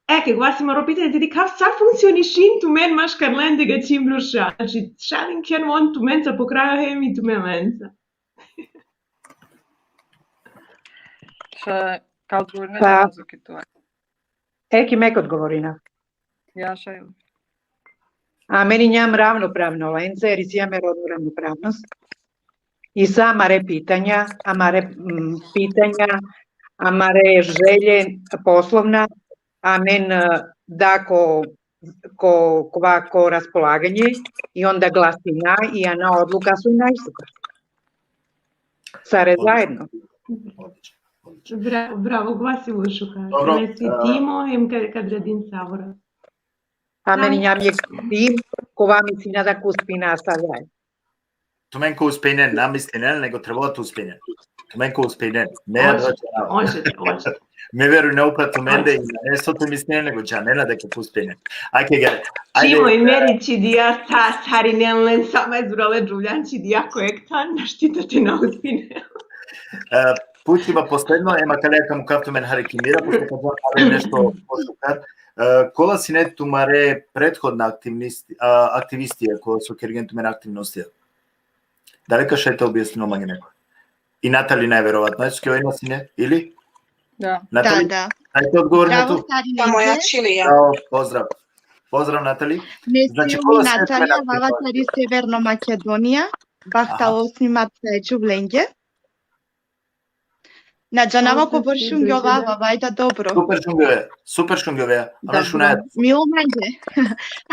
e, kaj gvasi moro pitanje, tedi kav sar funkcionišin tumen maškar lende ga čim ruša. Znači, šalin ken von tumenca po krajo hem i tumen lenca. Ša, ka odgovorina Pa- na Zuki tu. Eki mek odgovorina. Ja, šaj. Amen injam ravnopravno lence, jer isi ame rodnu ravnopravnost. I sa amare pitanja, amare, mm, pitanja, amare želje poslovna, amen, e, da ko, ko, kova ko raspolaganje i onda glasina i ana odluka su najšuka. Sare zajedno. Bravo, bravo, glasimo šuka. Dobro, Mesi timo, em kad, kad radin savora. Amen injam jek tim, kova mislina da ka uspina sa zajedno. Tumen ka uspejnen, na mislinen, nego trebalo te uspejnen. Tumen ka uspejnen. Me Može, može, može. Me verujnava upra tumende i ne so te mislinen, nego džanena deka ka uspejnen. Ajde, gare. Čimo i Meri čidija, sa, sarinen len, sama izbrale džuvljan čidija, ko ek than, našti da te na uspinen. E, pučiba posledno, ema kale ka mukav tumen hari ki mira, pošto ka džan nešto pošukar. E, kola sine tumare prethodna aktivisti, a, aktivistija, kola so kergen tumen aktivnostija? Dali ka šaj te objasnino mange neko? I Natali najverovatno, eto ke oj na sine, ili? Da. Natali, Da, da. Dajte odgovor na Zdravo, tu. Sarinence. Tamo ja Čilija. Bravo, pozdrav. Pozdrav, Natali. Me Znači, si kola umi sine Natalija, tumen vava aktivnostija? Tari Severno Makedonija, bahta Aha. osmi mart sa džuvlenge. Na džanava ko vršun jovava, vajda dobro. Super šungjove, super šungjove. Ame šunaja. Milo mange.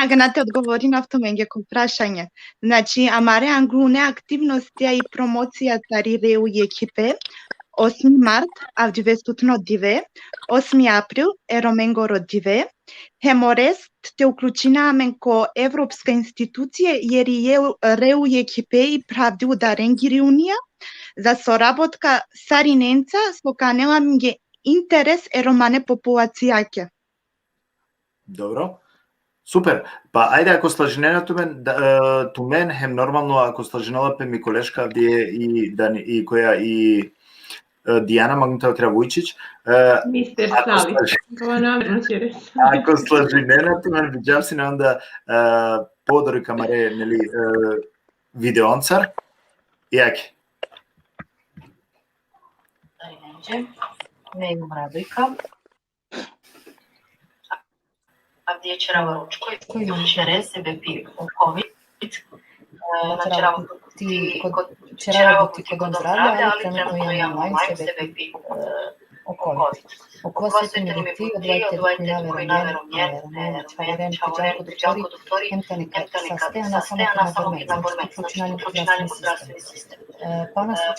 Aga na te odgovorina avto mange ko prašanje. Znači, amare anglune aktivnostija i promocija tari Reu i ekipe, osmi mart, avdivestutno dive, osmi april, e Romengoro dive, hem o rest te uključina amen ko evropska institucije, jer i je Reu i ekipe i pravdi udaren giri Unija, za sorabotka sarinenca, so ka anel amenge interes e romane populacijake. Dobro. Super. Pa ajde, ako slažinena tumen, da, e, tumen, hem normalno, ako slažinela pe mi koleška avdie i, Dani, i koja i, e, Dijana, Magnuta Kravujčić. E, Mister ako Sali. slaži- Ovo namerno će reći. Ako slažinena tumen, viđam sine onda, e, podori kamare, neli, e, videoncar. Jake. Me imam Radojka. Avdie ćerava ručko i ćere sebepi o kovid. E, na ćerava ti kod, ćerava ti kod dom zdravlja, ali trenutno imam online sebepi, e, o COVID. Okova so ite nimeti, odova te dukhuinava e romnjen, e, romnjen čhavaren, te džan ko doktori, hem tane ka saste, a na samo ko na dormen, znači, te uključina ko zdravstveni sistem. E, pana so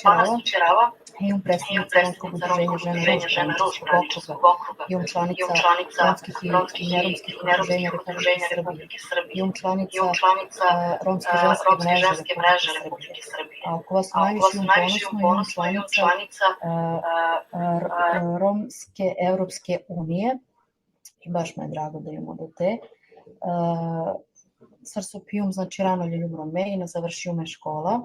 ćerava, hem predstavnica Romskog udruženja žena Ruž, Romskog okruga, hem članica romskih i, i neromskih udruženja Republike Srbije, hem članica, e, Romske ženske mreže Republike Srbije. A okova so najviše hem ponosna, hem članica, e, e, Romske Evropske unije, i baš me je drago da hem odote. E, sar so pijum, znači, rano ljeljum rome i na završijum e škola.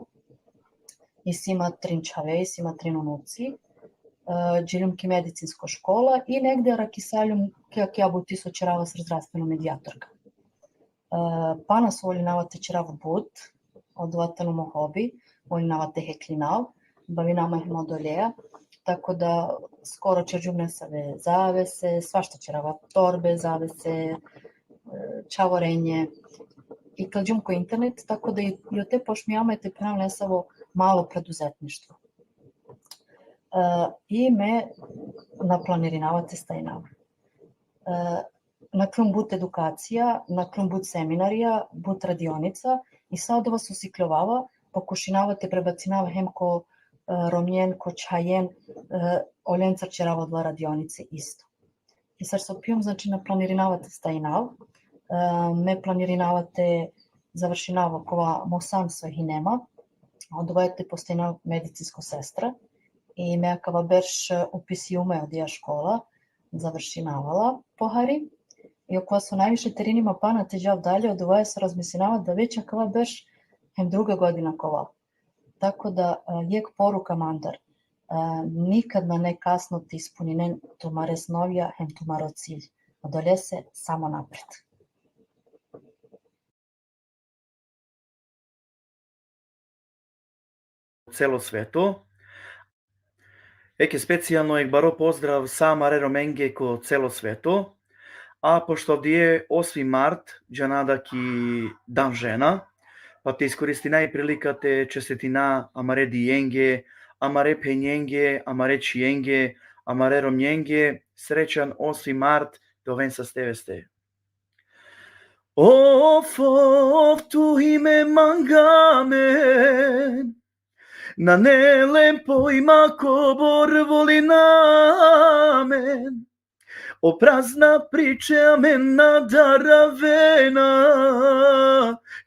Isi ma trin čhave, isi ma trin unuci. E, džiljum ki medicinsko škola i negde arakisaljum ki, ki abuti so ćerava sar zdravstveno medijatorka. E, pana so volinava te ćerav but, odova tano mo hobi, volinava te heklinav, bavinav ma hem odoleja, tako da skoro ćerđum nesave zavese, svašta ćerava, torbe, zavese, e, čavorenje, iklđum ko internet, tako da i, i ote počmijam ma te phena nesavo malo preduzetništvo. E, i me na planirinava te stajinav. E, naklum but edukacija, naklum but seminarija, but radionica, i sa odova so sikljovava, pokušinava te prebacinav hem ko, e, romnjen, ko čhajen, e, olencar ćerava odola radionice isto. I sar so pijum, znači, na planirinava te stajinav, e, me planirinava te završinav okova mo san so hine ma, odova te postinav medicinsko sestra, i me akava berš, e, upisijume odija škola, završinava la pohari. I okova so najviše terini ma pana te džav dalje, odova so razmislinava da već akava berš hem druga godina ka ovel. Tako da, e, jekh poruka mandar, e, nikad nane kasno te ispuninen tumare snovija hem tumaro cilj. Odolese samo napred. Celo sveto. Eke specijalno jekh baro pozdrav sa amare Romenge ko celo sveto. A pošto avdive osmi mart, džana da ki Dan žena, pa te iskoristina i prilika te čestitina amare dijenge, amare phenjenge, amare čhijenge, amare romnjenge, srećan osmi mart, te oven saste veste. Of, of, tu hime manga amen, nane len pojma kobor volina amen. O prazna priče amen na daravena,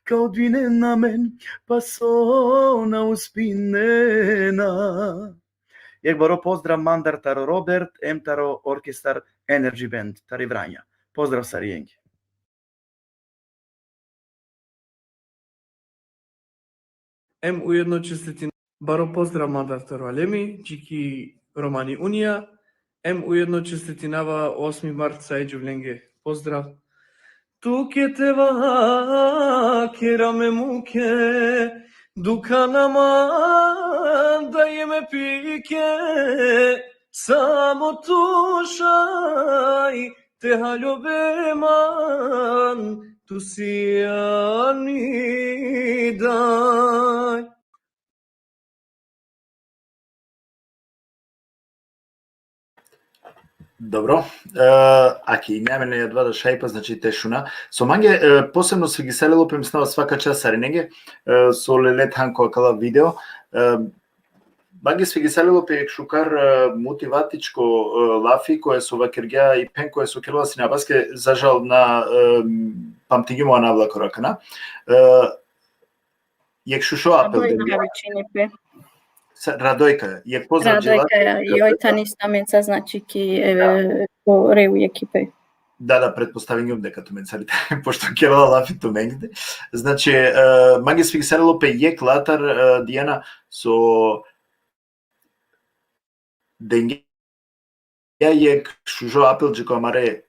ka odbinen amen, pa so na uspinena. Jekh baro pozdrav mandar taro Robert, em taro orkestar Energy Band, tari Vranja. Pozdrav sarijenge. Em ujedno čestitin-, baro pozdrav mandar taro Alemi, dži ki Romani Unija, em ujedno čestitinava osmi mart sa e džuvlenge. Pozdrav. Tuke te vakera me muke, dukha na manda jeme pike, samo tu šaj te haljobe man, tu sian i daj. Dobro. E, aki, nane amen adava da šaj, pa, znači, te šuna. So mange, e, posebno svigisalo pe, mislinava, svaka čast sarinenge, e, so lele than ko akala video. E, mange svigisalo pe jekh šukar, e, motivacičko, e, lafi, kova so vakergja i phen, kova so kerela sine, baske, za žal, na, e, pamtingjum o anav lakoro akana. E, jekh šužo apel dengja. Radojka vičini pe. Sa-, Radojka, jekh pozdrav dži Radojka, Radojka, joj tani isto amenca, znači, ki, e, da, ko Reu ekipe. Da, da, pretpostavingjum deka tumencar i tani, pošto kerela lafi tumenge. Znači, e, mange svigisalo pe jekh latar, e, Dijana, so dengja jekh šužo apel dži ko amare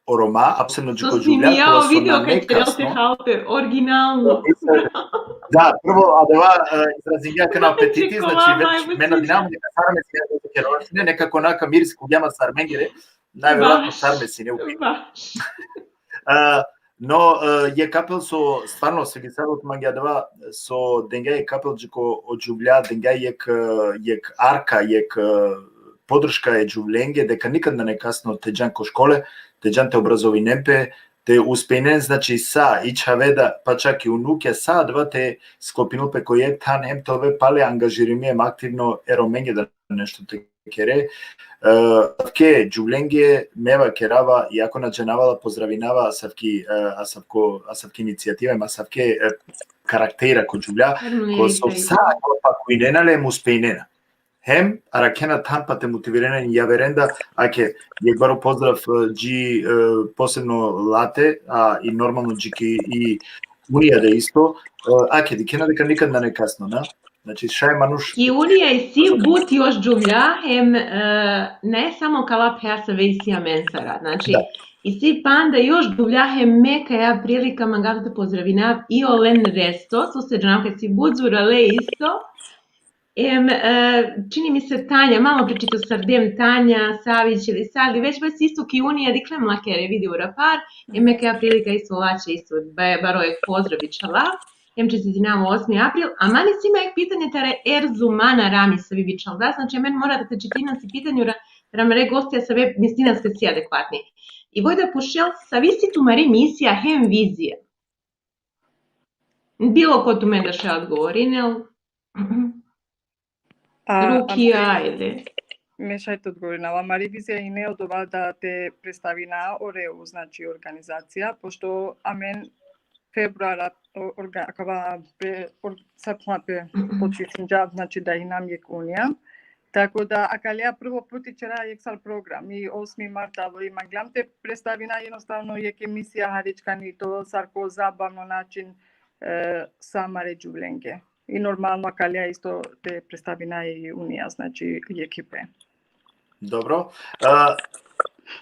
o Roma, a posebno dži ko džuvlja, kova so nane kasno. Originalno. Da, prvo, adava, e, izrazingja akana apetiti, znači, već me nadinavam neka sar me sine, neka konaka miris khuvgja ma sar mengere, najverojatno sar me sine, upi. Baš. E, no, e, jekh apel so stvarno svigisalo pe mange adava, so dengja jekh apel dži ko o džuvlja, dengja jekh, e, jekh arka, jekh, e, podrška e džuvlenge, deka nikad nane kasno te džan ko škole, te džan te obrazovinen pe, te uspejnen, znači, sa i čhaveda, pa čak i unukja, sa adava te sklopinel pe ko jekh than, hem te ove pale angažirimi hem aktivno e Romenge da nešto te kere. E, asavke džuvlenge me vakerava, iako na džanava la, pozdravinava asavki, e, asavko, asavki inicijativa, hem asavke, e, karaktera ko džuvlja, ko so sa pakuinena le hem uspejnena. Hem arakhena than pa te motivirena i javeren da, ake, jekh baro pozdrav, e, dži, e, posebno late, a i normalno dži ki i Unija da isto, e, ake, dikhena deka nikad nane kasno, na? Znači, šaj manuš. I Unija isi but još džuvlja, hem, e, ne samo kala phe asave isi amen sara. Znači, da. Isi panda još džuvlja, hem me kaja prilika mangav te pozdravinav i olen resto, so se džanav kaj si but zurale isto. Em, e, čini mi se Tanja, malo pre čito sardem Tanja, Savić ili Sali, već, već isto ki Unija, dikhlem lakere video rapar, em me kaja prilika isto laće, isto, ba-, baro jekh pozdrav bičhala. Em čestitinav osmi april, a man isi ma jekh pitanje tari Erzumana Rami savi bičhalda, znači, amen mora da te čitinav si pitanje ra-, ram re gostija save mislinam kaj si adekvatni. I voj da pučel, savi si tumari misija hem vizija? Bilo ko tumen da šaj odgovorinel. A, Rukija, a, ajde. Me šaj te odgovorinava. Amari vizija ine odova da te predstavina o REU, znači, organizacija, pošto amen februara, o-, orga-, akava pe-, or-, sa kova pe potpisinđa, znači, da hinam jekh Unija. Tako da, akalea prvo puti ćera jekh sar program i osmi mart alo i manglam te predstavina jednostavno jekh emisija haričkani, to sar ko zabavno način, e, sa amare džuvlenge. I normalno akalea isto te predstavina i Unija, znači, i ekipe. Dobro. A,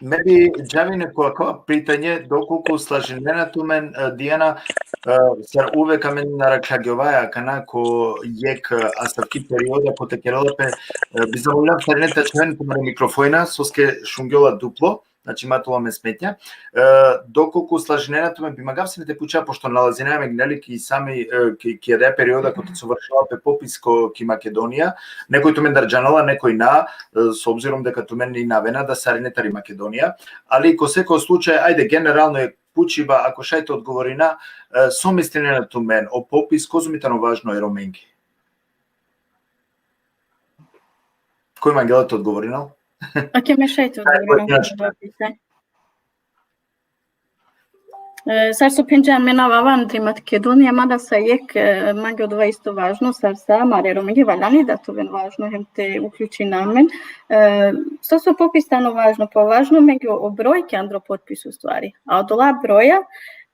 me bi džavine ko akava pitanje, dokolku slažinena tumen, e, Dijana, e, sar uvek amen arakhljovaja akana ko jekh, e, asavki perioda, kote kerela pe, e, bi zamolinav sarine te ačhaven tumare mikrofona, soske šungjola duplo, znači, ma te ovel amen smetnja. E, dokolku slažinena tumen, bi mangav sine te puča, pošto nalazina amen, neli, ki sami, e, ki, ki adaja perioda kote so vršela pe popis ko, ki Makedonija, nekoj tumendar džanela, nekoj na, e, s obzirom deka tumen i na avena da sarine tari Makedonija, ali ko seko slučaj, ajde, generalno jekh pučiba, ako šaj te odgovorina, e, so mislinena tumen, o popis kozom i tano važno e Romenge? Koj mangela te odgovorinel? Ake, me šaj te odgovorinel. E, sar so phenđa, amen avaja tari Makedonija, mada sa jekh, e, mange odova isto važno, sar sa amare Romenge valjani da te oven važno, hem te uključina amen. E, so so popis tano važno, pa važno mange o broj ki andro potpis, u stvari. A odola broja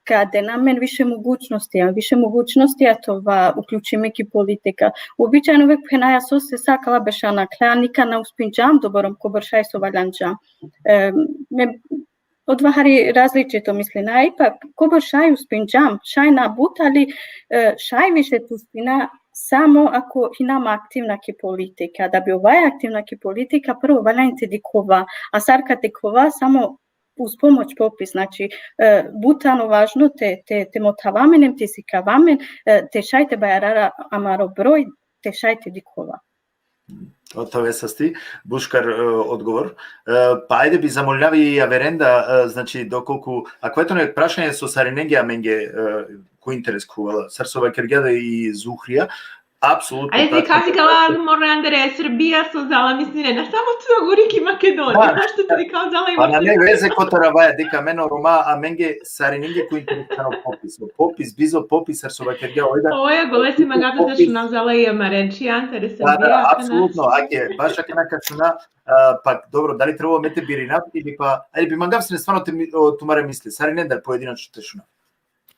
ka den amen više mogućnosti, a više mogućnosti, a te ova uključime ki politika. Uobičajeno uvek phenaja sose sa akala berša nakhlja, nikad na uspinđam da obarom kobor šaj so valjanđa. E, me, odova hari različito mislina, a ipak kobor šaj uspinđam, šaj na but, ali, e, šaj više te uspina samo ako hinam aktivna ki politika. Da bi ovaja aktivna ki politika, prvo valjani te dikhova, a sar ka dikhova, samo uz pomoć popis, znači, e, but tano važno te, te, te mothava amen, te sikava amen, e, te šaj te bajara amaro broj, te šaj te dikhova. Ov te ove sasti, but šukar, e, odgovor. E, pa ajde bi zamolinav i averenda, e, znači, dokolku, ako eto ne prašanje so sarinenge amenge, e, ko interes khuvela, sar so vakergja da i Zuhrija, apsolutno. Ajde, tačno. Kazi kala more andere Srbija so zala misline, na samo tu aguri ki Makedonija, da, što ti kao zala i. Pa nane veze kotar avaja, dikh amen o Roma, amenge sarinenge ko interes tano popis. O popis, bizo popis, sar so vakergja oj da. Oja, gole si mangav te šunav zala i amare, či interesantno. Da, da, apsolutno, ake, baš akana ka šuna, a, pa dobro, dali trebela me te birinav ili pa, ali bi mangav sine stvarno te mi-, o, tumare misli, sarinendar pojedinačno te šunav.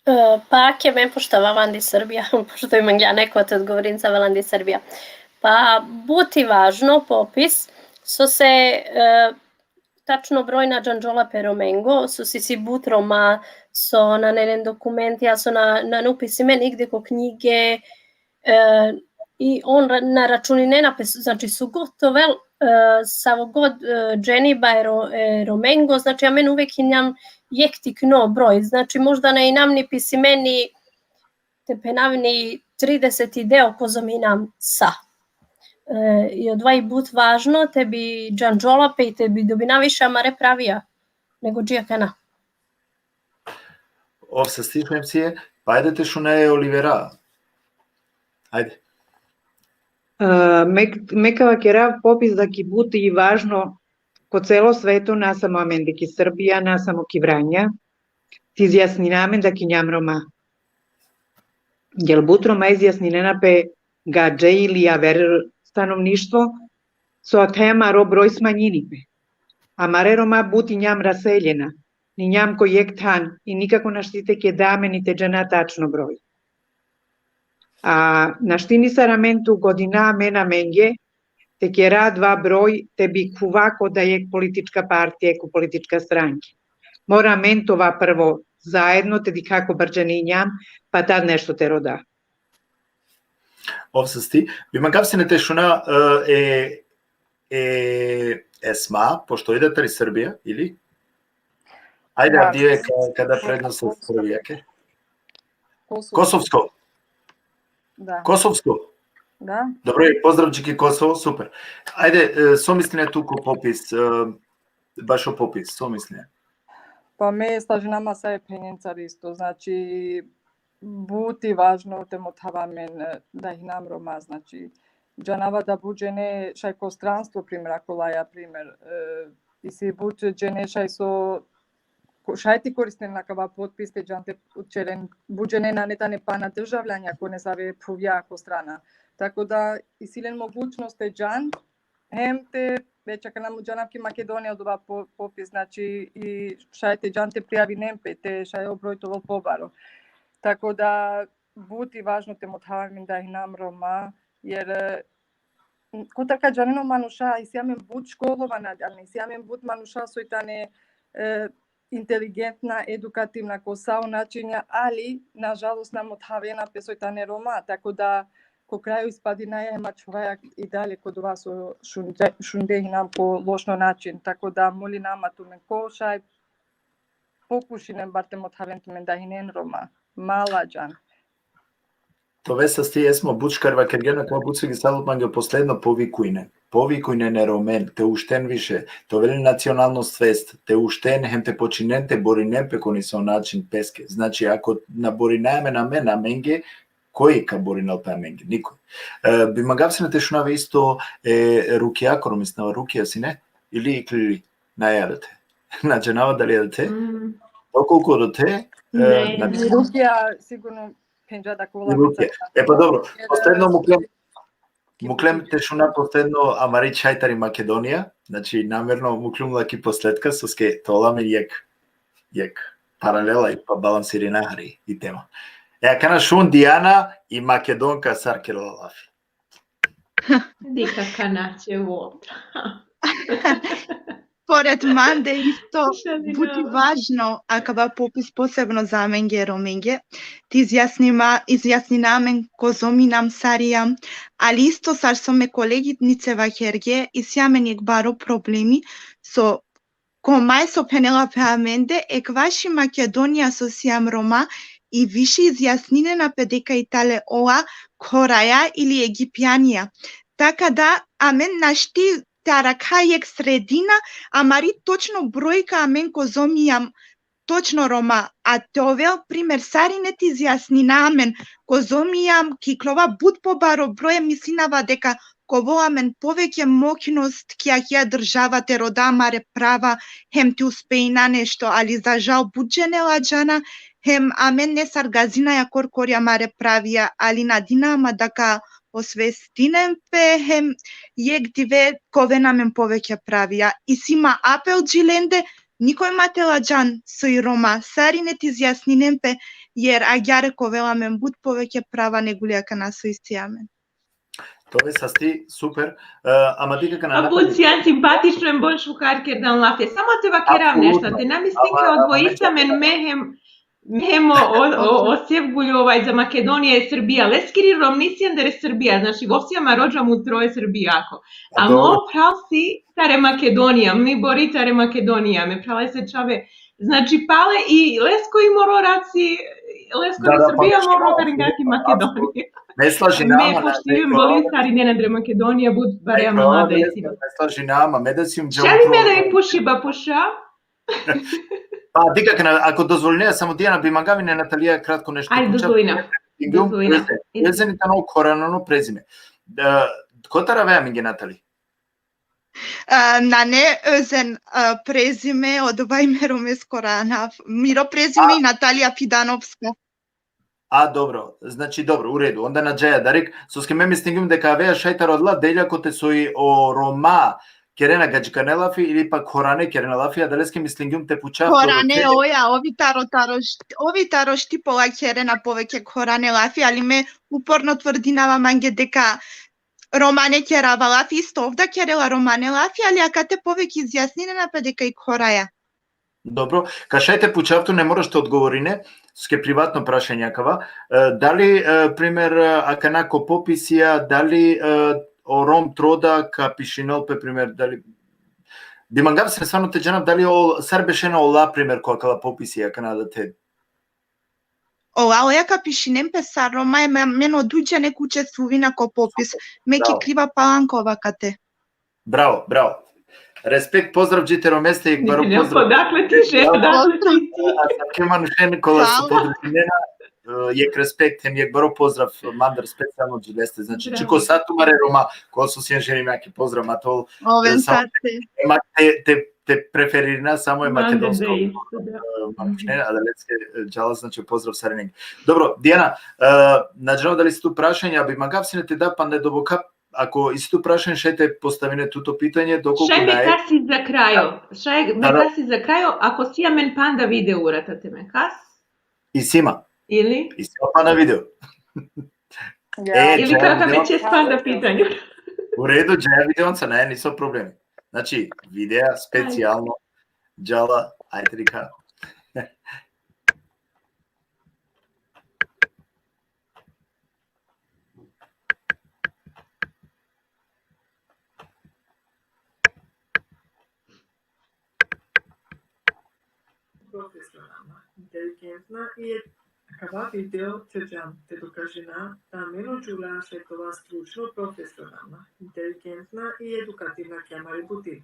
E, pa, ake, me pošto avaja andi Srbija, pošto i mangla neko te odgovorinca, avaja andi Srbija. Pa, but i važno popis, sose, e, tačno broj na džanđola pe Romengo, sose isi but Roma, so nane len dokumentija, so na, nane upisime nigde ko knjige, e, i on ra-, na računinena pe, znači, so god te ovel, e, savo god, e, dženiba e Ro-, e Romengo, znači, amen uvek hinjam jekh tikno broj, znači, možda na hinam ni pisime ni, te phenav, ni trideset i deo kozom hinam sa. E, i odova i but važno, te bi džanđola pe i te bi dobina više amare pravija, nego dži akana. Ov sasti, Šemsije, pa ajde te šuna e Olivera. Ajde. E, me, me ka vakerav popis da ki but i važno ko celo sveto, na samo amende ki Srbija, na samo ki Vranja, te izjasnina amen da ki njam Roma. Jer but Roma izjasninena pe gadže ili aver stanovništvo, so ate amaro broj smanjini pe. Amare Roma but i njam raseljena, ni njam ko jekh than, i nikako našti te keda amen ni te džana tačno broj. A našti ni sar amen te ugodina amen amenge, te kera adava broj, te bi khuva ko da jekh politička partija, ko politička stranka. Mora amen te ova prvo zaedno, te dikha kobor džene i njam, pa tad nešto te roda. Ov sasti, bi mangav sine te šuna, e, e, e Esma, pošto ide tari Srbija, ili? Ajde, Da. Avdive ka, ka da prednost Srbija, ke? Kosovo. Kosovsko, Da, Kosovsko. Da. Dobro, i pozdrav dži ki Kosovo, super. Ajde, e, so misline tu ko popis, e, bašo popis, so misline? Pa me slažinama sa e phenencar isto, znači, but i važno te mothava amen, e, da hinam Roma, znači, džanava da but džene šaj ko stranstvo, primer, ako laja primer, e, isi but džene šaj so, ko-, šaj te koristinen akava potpis te džan te čeren, but džene nane tane pana državljanja ko nesave phuvja ko strana. Tako da, isi len mogućnost te džan, hem te, već akana mu džanav ki Makedonija odova po-, popis, znači, i šaj te džan te prijavinen pe, te šaj o broj te ovel pobaro. Tako da, but i važno te mothava amen da hinam Roma, jer, e, kotar ka džanen o manuša, isi amen but školovana, ali isi amen but manuša soj tane, e, inteligentna, edukativna, ko sa o načinja, ali, nažalost, na mothavena pe soj tane Roma, tako da, ko kraju ispadinaja hem ačhovaja i dalje ko dova so šunde, šunde hinam ko lošno način, tako da molinama tumen ko šaj pokušinen bar te mothaven tumen da hinen Roma, mala džan. Te ove sasti, Esma, but šukar vakergjan, akava but so gistalo mange posledno, povikujnen. Povikujnen e Romen, te ušten više, te ovel len nacionalno svest, te ušten hem te počinen te borinen pe ko nesavo način peske. Znači, ako na borinaja amen amen amenge, koj ka borinel pe amenge? Nikoj. E, bi mangav sine te šunav isto e Rukija, koro mislinava Rukija sine, ili iklili, nae adate. Na džanava dali adate. Mm, Okolko adate, e, Ne, na ne. Rukija sigurno phenđa da kola Rukija. E pa dobro, Jer, posledno e, muklem, muklem te šuna posledno amari čhaj tari Makedonija, znači namerno muklum la ki posledka, soske te ovel amen jekh, jekh paralela i pa balansirina hari i tema. E, akana šun Dijana i Makedonka sar kerela lafi. Dikh akana će votra. Pored mande isto Šalinava. But i važno akava popis posebno za amenge Romenge, te izjasnima, izjasnina amen kozom inam, sar ijam, ali isto sar so me koleginice vakerge, isi amen jekh baro problemi, so ko maj so phenela pe amende, ekvaš i Makedonija so sijam Roma, i više izjasninena pe deka i tale ola khoraja ili Egipijanija. Taka da, amen našti te arakha jekh sredina, amari točno brojka amen kozom ijam točno Roma, a te ovel primer sarine te izjasnina amen kozom ijam, ka iklova but pobaro broj, mislinava deka ka ovel amen poveke moćnost ki akija država te roda amare prava, hem te uspejina nešto, ali za žal but džene ladžana, hem amen nesar gazinaja korkori amare pravija, ali nadinama da ka osvestinen pe, hem jekh dive ka oven amen poveke pravija. Isi ma apel dži lende, nikoj ma te ladžan soj Roma, sarine te izjasninen pe, jer agjaar ka ovel amen but poveke prava negoli akana so isi amen. Te ove sasti, super. E, ama dikh akana A but sijan simpatično, em but šukar kerdan lafi. Samo te vakerav nešto, te na mislinke odvojisa amen, me hem, me hem o, o, o, o Sevgulj, ovaj, za Makedonija i Srbija. Leskiri romni sijan tari Srbija, znači, ov si amaro džamutro e Srbijako. A mo phral si tari Makedonija, mi bori tari Makedonija, me phrala si čhave. Znači, pale i lesko i moro rat si, lesko Da, i da, Srbija, pa, moro da, karinga ki da, Makedonija. Ne slaži Me nama, poštivim boli sarinen andre Makedonija, but barem mlada isi. Ne slaži nama, me da si um Šali me da i pušiba puša. Pa, dikak na, ako dozvoline, samo Dijana, bi mangavine Natalija kratko nešto. Ajde, dozvolina. Dozvolina. Prezime. Prezime tano koranono prezime. Da, kotar avea amenge, Natali? A, nane özen, a, prezime, odova i mero mes korana. Miro prezime i Natalija Fidanovska. A, dobro, znači, dobro, u redu. Onda na džaja darek, soske me mislingjum deka avea šaj taro adala delja kote soj o Roma kerena gadžikane lafi ili pa korane kerena lafi, adaleske mislingjum te pučav. Korane, oja, ovi taro, taro, št-, ovi taro Štipola kerena poveke korane lafi, ali me uporno tvrdinava mange deka Romane kerava lafi, isto ov da kerela romane lafi, ali akate poveke izjasninena pe deka i koraja. Dobro, ka šaj te pučav tut, ne moraš te odgovorine, soske privatno prašanje akava. E, dali, e, primer, e, akana ko popisija, dali, e, o Rom Troda ka pišinel pe, primer, dali, bi mangav sine stvarno te džanav dali o, sar bešena ola, primer, ko akala popisija, akana da te... Ola, oja ka pišinen pe sar Roma, e, me, amen o duj džene ka učestvuvina ko popis. Me ki kriva palanka ov akate. Bravo, bravo. Respekt, pozdrav dži te Romeste, jekh baro pozdrav. Odakle ti, še, odakle ti? A sa ke manušen kola so podržinena, e, jekh respekt, hem jekh baro pozdrav, mandar specijalno dži leste. Znači, dži ko sa tumare Roma, kola so sian ženime, jekh pozdrav, ma te ol, oven sa te, ma te, te, te preferirina samo e makedonsko, e, manušen, adaleske, e, džala, znači, pozdrav sarinenge. Dobro, Dijana, e, na džanav dali isi tut prašanje, a bi mangav sine te da panda doboka, ako isi tut prašanje, šaj te postavine tuto pitanje, dokolku... Šaj me kasi za krajo. Šaj me kasi za krajo, ako si amen panda video urata te me kas. Isi ma. Ili? Isi ma panda video. E, ili kaka me čes panda pitanje. U redu, džaja videonca, ne, niso problemi. Znači, videa specijalno, džala, ajde rika. Profesionalna, inteligentna i ed-, akava video te džan te dokažina da amen o džuvlja šaj te ova stručno, profesionalna, inteligentna i edukativna ki amari buti.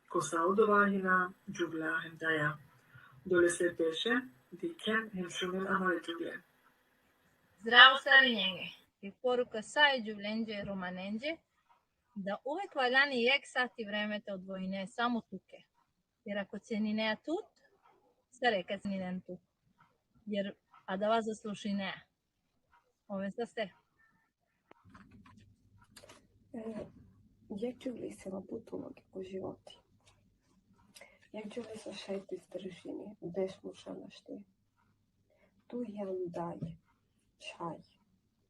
Ko sa odova hina džuvlja hem daja. Dolese beše, dikhen hem šunen amare džuvljen. Zdravo sarinenge. I poruka sa e džuvljenđe, Romanenđe, da uvek valjani jekh sati vreme te odvojine samo tuke. Jer ako ceninea tut, sare ka ceninen tut. Jer adava zaslužinea. Oven saste. E, jekh džuvli isi la but uloge ko životi. Jekh džuvli so šaj te izdržini, beš muša našti. Tu jam daj, čhaj,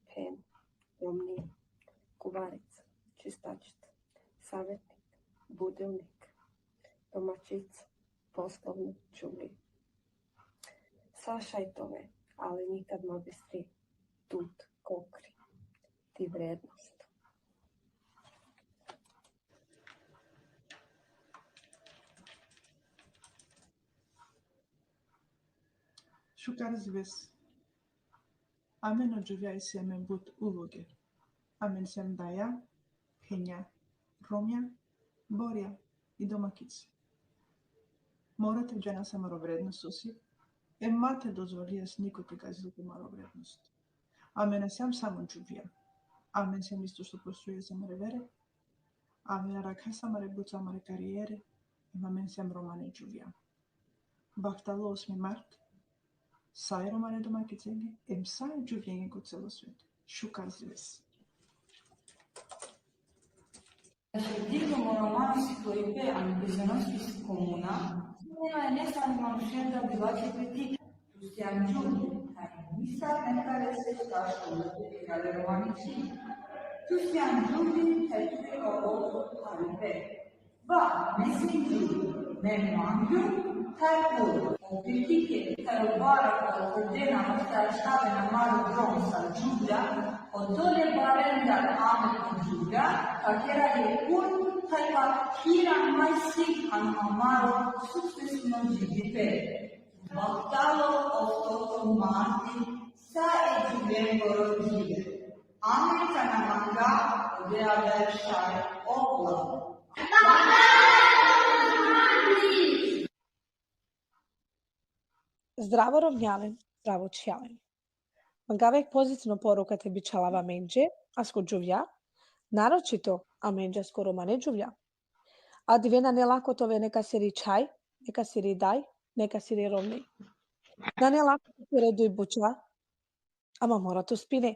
phen, romni, kuvarica, čistačica, savetnik, budilnik, domaćica, poslovno džuvli. Sa šaj te ove, ali nikad ma bistri tut, kokri, ti vrednost. Šukar zives. Amen o džuvlja isi amen but uloge. Amen sem daja, phenja, romnja, borja i domaćica. Mora te džanas amaro vrednost so si, e ma te dozvolijas niko te gazil pe amaro vrednost. Amen na siam samo džuvlja. Amen sem isto so postoji amare vere. Amen arakhas amare buca, amare karijere. Em amen sem romane džuvlja. Bahtalo osmi mart. Sa e romane domaćicenge, em sa e džuvljenge ko celo sveto. Šukar zives. Znači, dignemo romansko i pe ambizionosti komuna, nema je ne samo manušen da bi vaće kritika. Tu sian džuvli, kaj nisar neka lese štaš uloge kerale romanići. Tu sian džuvli, kaj tu ka oto haripe. Va, me sian džuvli, me mangjum, kaj ol, o kritike, kaj o bara, kaj o kordena, kaj aštavena amaro drom sa džuvlja, odole barem da amen ko džuvlja, ka kera jekh pun, kaj ka hiran maj sik ano amaro sukcesno džidipe. Bahtalo oftoto marti, sa e džuvlengoro džive. Amenca na manga odea da šaj okla. Zdravo romnjalen, zdravo čhjalen. Mangava jekh pozitivno poruka te bičhalava amenđe, asko džuvlja, naročito amenđe asko romane džuvlja. Adive nane lako te ove nekasiri čhaj, nekasiri daj, nekasiri romni. Nane lako te kere duj buća, ama mora te uspine.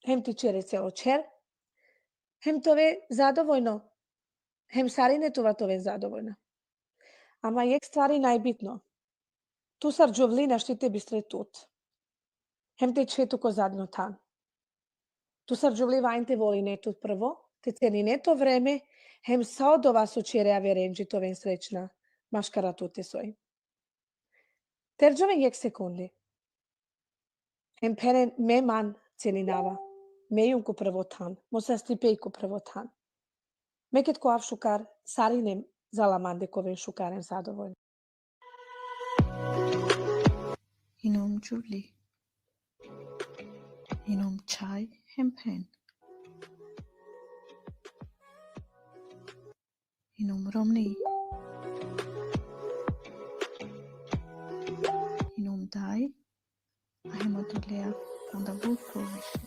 Hem te čere celo čher, hem te ove zadovoljno, hem sarine te ova te oven zadovoljna. Ama jekh stvari najbitno. Tu sar džuvli našti te bistre tut. Hem te čhe tu ko zadnjo than. Tu sar džuvli valjani te voline tut prvo, te cenine to vreme, hem sa odova so čere averenđe te oven srećna, maškar tute soj. Terđoven jekh sekundi. Hem phenen me man ceninava, me jum ko prvo than, mo sastipej ko prvo than. Me ked ka ovav šukar, sarine zala mande ka oven šukar hem zadovoljna. Inum džuvli. Inum čhaj hem phen. Inum romni. Inum daj. A hem odolea panda but poviše.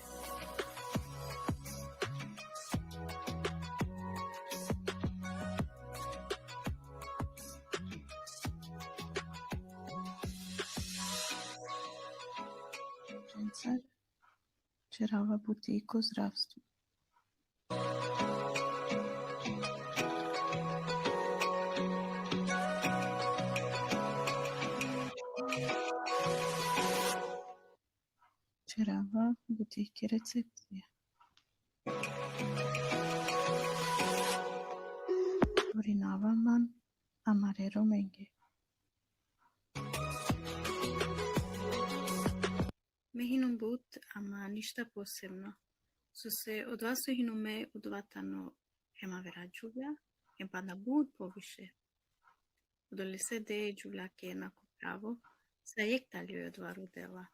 Čerava buti ko zdravstvo. Čerava buti ki recepcija. Porinava man amare romenge. Me hinum but, ama ništa posebno. Sose odova so hinum me, odova tano hem avera džuvlja, hem panda but poviše. Odolese de džuvljake na ko pravo, sa jekh tali odova rodela.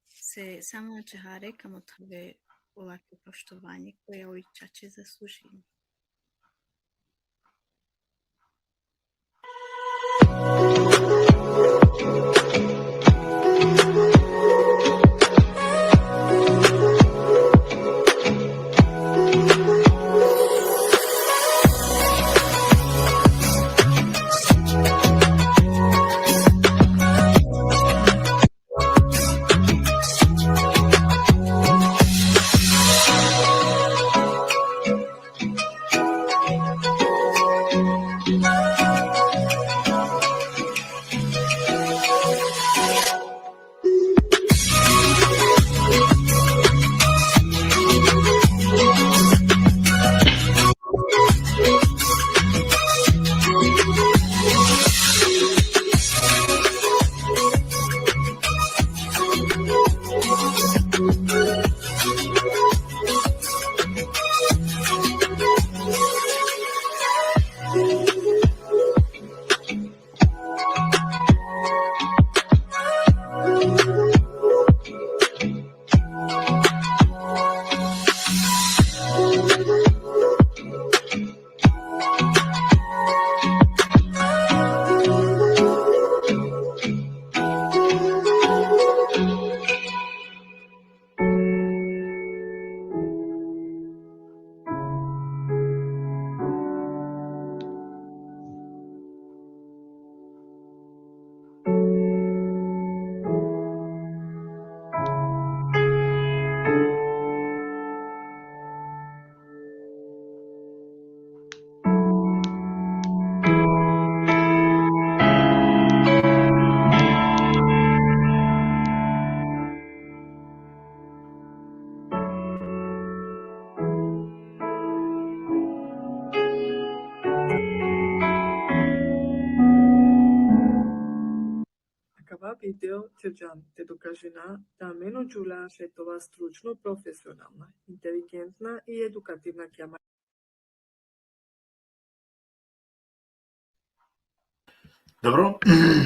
Se samo ačhare ka mothave olake poštovanje koja oj čače zaslužini. Akava video ćerđam te dokažina da amen o džuvlja šaj te ova stručno, profesionalna, inteligentna i edukativna ki amari. Dobro,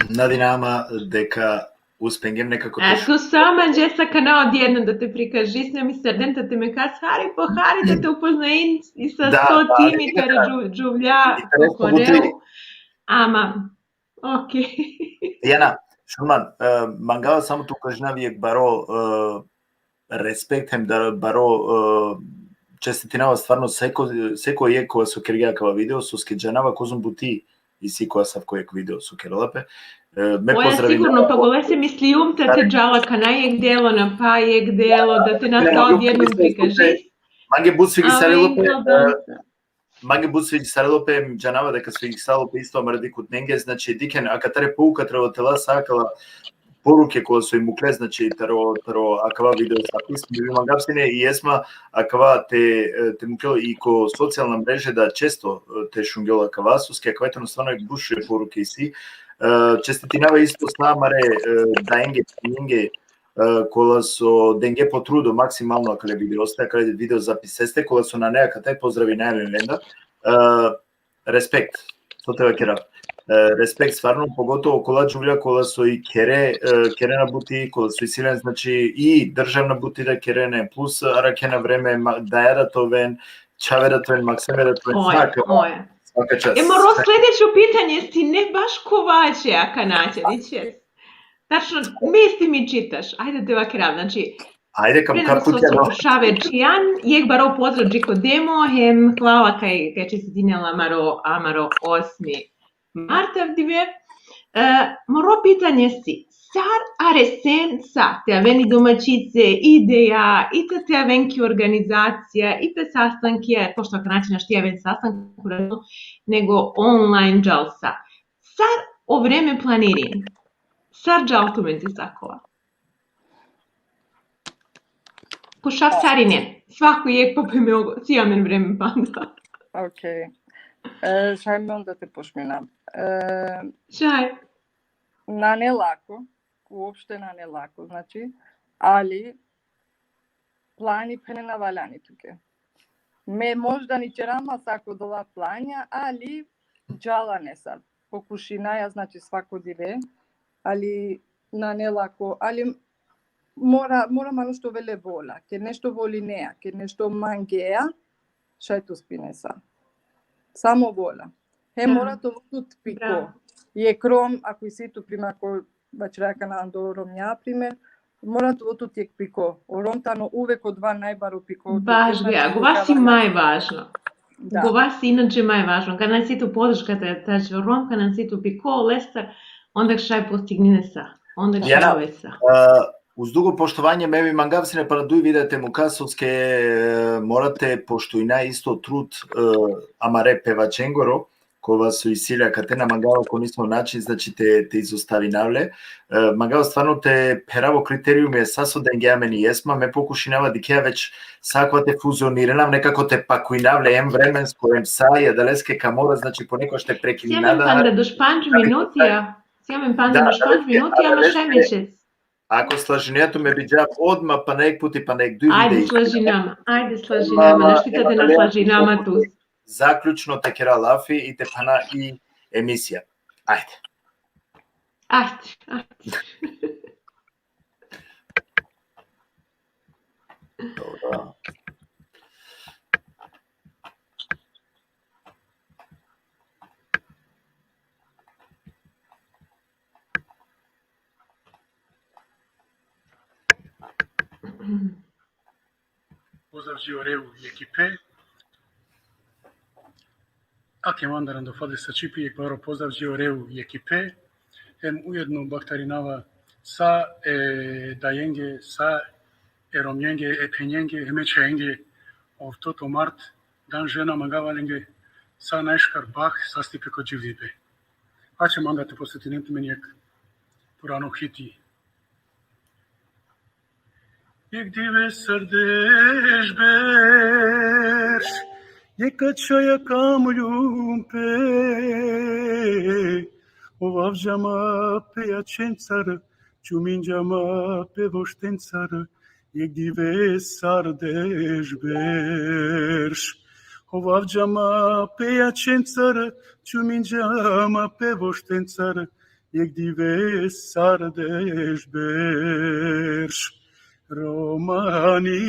nadinama deka uspengjem nekako A te tu sama džesa kana odjednom da te prikaži, sine mi srden te me kas hari po hari da te upoznajin i sa Da, sto da, timi i taro da. džu-, džuvlja Interesno ko Koreu. buti. Ama, okej. Jana, šun man, e, mangava samo te ukažinav jek baro, e, respekt hem da baro, e, čestitinava stvarno seko, seko jek kova so kergja akava video, soske džanava kozom buti isi ko asavko jek video so kerela pe. E, me Oja pozdravinav. Sigurno, pa gole se mislijum te, te džala kana jek delo na pa jek delo, da te na sa odjednom prikaži. Mange but sviđisarilo Ame pe, izgleda e, mange but sviđisarilo pe, džanava deka sviđisarilo pe isto amare dikhutnenge, znači, dikhen, akatar pouka trebela te la sa akala poruke kola so i mukle, znači, taro, taro akava video zapis, mi bi mangav sine i jesma akava te, e, te mukel i ko socijalna mreže da često, e, te šungel akava, soske akava tano stvarno jek but šuže poruke isi. E, čestitinava isto sa amare, e, daenge, phenenge, e, kola so denge po trudo maksimalno akale videoste, akale video zapiseste, kola so nane akatar, pozdravinaja len lenda. E, respekt, so te vakerav. E, respekt stvarno, pogotovo kola džuvlja kola so i khere, e, kerena buti, kola so isi len, znači, i državna buti da kerena, plus arakhena vreme, ma-, daja da te oven, čhave da te oven, maksime da te oven, Oja, svaka, oja. Svaka čast. E, moro sledeće pitanje, sine baš kovače, akanaće, diče. Tačno, misli mi čitaš, ajde te vakerav, znači, Ajde, kam pre nego kaput so ja, no. Šaver Čijan, jek baro pozdrav dži ko Demo, hem hvala kaj, kaj čestitinela amaro, amaro osmi mart avdive. E, moro pitanje si, sar aresen sa, te aven i domaćice, i ideja, i te, te aven ki organizacija, i pe sastankija, pošto akanaće našti aven sastank, nego online džal sa. Sar o vreme planirin? Sar džal tumen ti sakova? Ko šav sarinen. Svako jek pa pe me ogo, si amen vreme panda. Okej. E, šaj me onda te počminav. E, Šaj. Nane lako, uopšte nane lako, znači, ali plani phenena valjani tuke. Me možda ni ćerama sako dola planja, ali džala nesar. Pokušinaja, znači, svako dive, ali nane lako, ali mora, mora manuš te ovel le volja. Ke nešto volinea, ke nešto mangea, šaj te uspinea sa. Samo volja. He, Da. Mora te ovel tut piko. Bravo. Jek Rom, ako isi tu, primer, ako vaćerava akana ando Romnja, primer, mora te ovel tut jek piko. O Rom tano uvek odova najbaro piko. Baš bi, a gova si maj važno. Da. Gova si inače maj važno. Kad nane si tu podrška te, te Rom, kad nane si tu piko, lestar, onda šaj postignine sa. Onda Jana, šaj ove sa. E, uz dugo poštovanje, me bi mangav sine pana duj videa te mukav, soske, e, mora te poštujna isto trud, e, amare pevačengoro, kova so isi le akate, na mangava ko niso način, znači, te, te izostavinav le. E, mangava stvarno te pherav o kriteriumi sa so dengje amen i jesma, me pokušinava, dikhea već sa akava te fuzionirinav, nekako te pakuinav le em vremensko, em sa, i adaleske ka mora, znači, ponekogaš te prekinav. Si amen panda duš pandž minutija. Si amen panda Da, duš pandž adaleske, minutija, ama adaleske, šaj me čes. Ako slažinea tu, me bi džav odma pana jek puti, pana jek duj Ajde, videi. slažinama, ajde, slažinama, našti te na slažinama tu. Zaključno te kera lafi i te pana i emisija. Ajde. Ajde, ajde. Dobro. Pozdrav dži o Reu i ekipe. Ake mandar ando Fadil Sačipi, jek baro pozdrav dži o Reu i ekipe. Hem ujedno bahtarinava sa e dajenge, sa e romnjenge, e phenjenge, hem e čhajenge, oftoto mart, dan žena, mangava lenge sa najšukar bah, sastipe ko dživdipe. Ače manda te posetinen tumen jek purano hiti. Jek dive sar deš berš, jek ačhaja ka muljum pe, ovavđa ma pe jaćencar, čuminđa ma pe voštencar, jek dive sar deš berš. Ovavđa ma pe jaćencar, čuminđa ma pe voštencar, jekh dive sar desh bersh. Romani,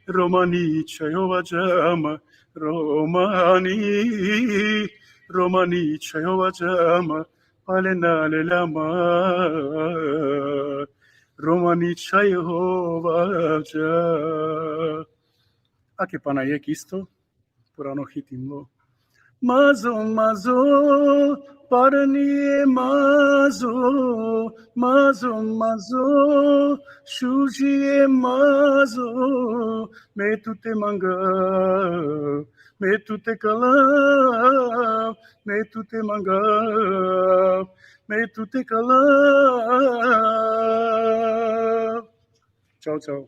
Romani, čhajova džama, Romani, Romani, čhajova džama, palena le lama, Romani, čhajova džama. Ake pana jekh isto, purano hitim lo. Mazo, mazo, parnie mazo, mazo, mazo, šužie mazo, me tute mangav, me tute kalav, me tute mangav, me tute kalav. Čao, čao.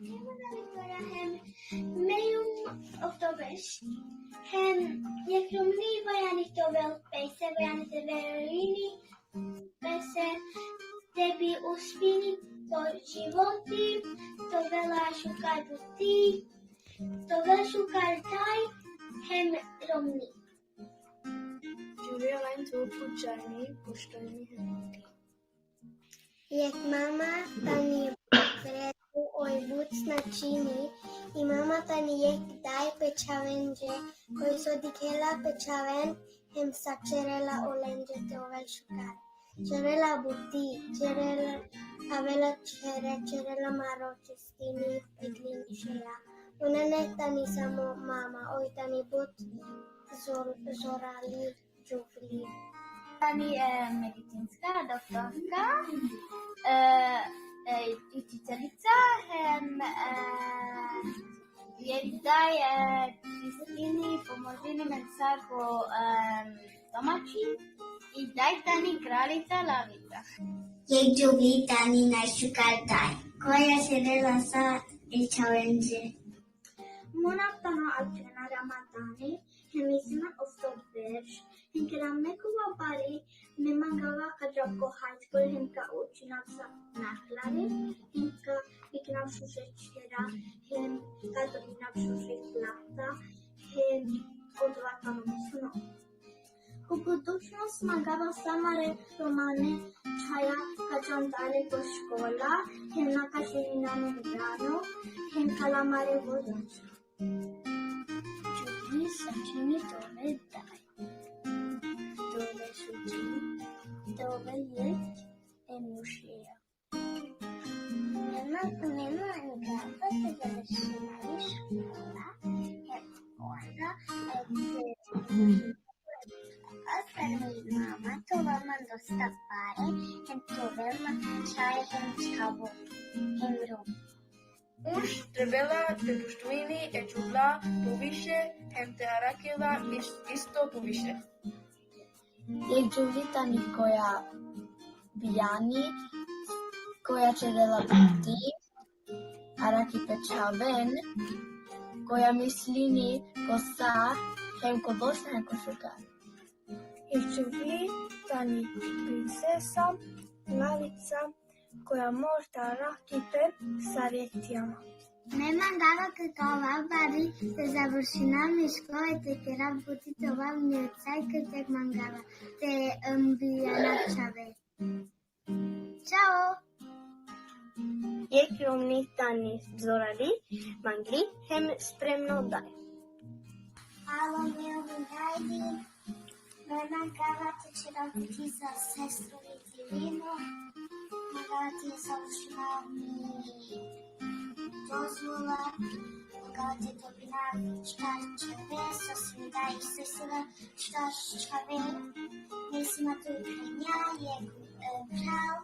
Hem Viktoria hem Mejum Oktoberš. Hem jekh romni valjani te ovel pese, valjani te verini pese, te bi uspini to životi, te ovela šukar buti, te ovel šukar daj hem romni. Džuvli len tu pučani, poštovani hem. Jekh mama tani but vredno, oj but značini, i mama tani jekh daj pe čhavenđe, koj so dikhela pe čhaven, hem sa čerela olenđe te ovel šukar. Čerela buti, čerela, avela čhere, čerela maro čistini, peglini šeja. Ona ne tani samo mama, oj tani but zor-, zorali džuvli. Tani, e, medicinska doktorka, e, e, i čičalica, hem, e, jekh daj, e, čistini, pomožini men sar ko, e, domaći, i daj tani kraljica Lavica. Jekh džuvli tani najšukar daj, koja čerela sa e čhavenđe. Mo nav tano Adriana Ramadani, hem isi man ofto berš, hem keda me kova bari, me mangava ka džav ko high school, hem ka učinav sa naklari, hem ka viknav šuže čhera, hem ka dobinav šuže plata, hem odova tano mo sno. U budućnost mangava sa mare romane čhaja ka džan dale ko škola, hem na ka ženina amen rano, hem ka la mare vojača. Džuvli sa čini te ovel daj. Te ovel šuži, te ovel jekh e mušeja. Me man-, me mangava te završinav i škola, hem onda, e, te, a sar mi mama te ovel man dosta pare, hem te ovel man čhaj hem čhavo, hem rom. Uš trebela te poštujini e džuvla poviše, hem te arakhela is-, isto poviše. Jekh džuvli tani koja bijani, koja čerela buti, arakhi pe čhaven, koja mislini ko sa, hem ko lošna, hem ko šukar. Jekh džuvli tani princesa, Lavica, koja mor te arakhi pe sar jekh ti ama. Me mangava ka ovav bari, te završinav mi škola, te kerav buti, te ovav mi oca kaj mangava, te, em, bijanav čhave. Čao! Jekh romni tani zorali, mangli, hem spremno daj. Alo, Meo, mi dajdi. Me mangava te čerav buti za sestru Mitilinu. Mangava te završinav mi dozvola. Mangava te dobinav štar čhave, so si mi daj isto sila štar čhave. Me si ma tu Ukrajina, jekh, e, kral.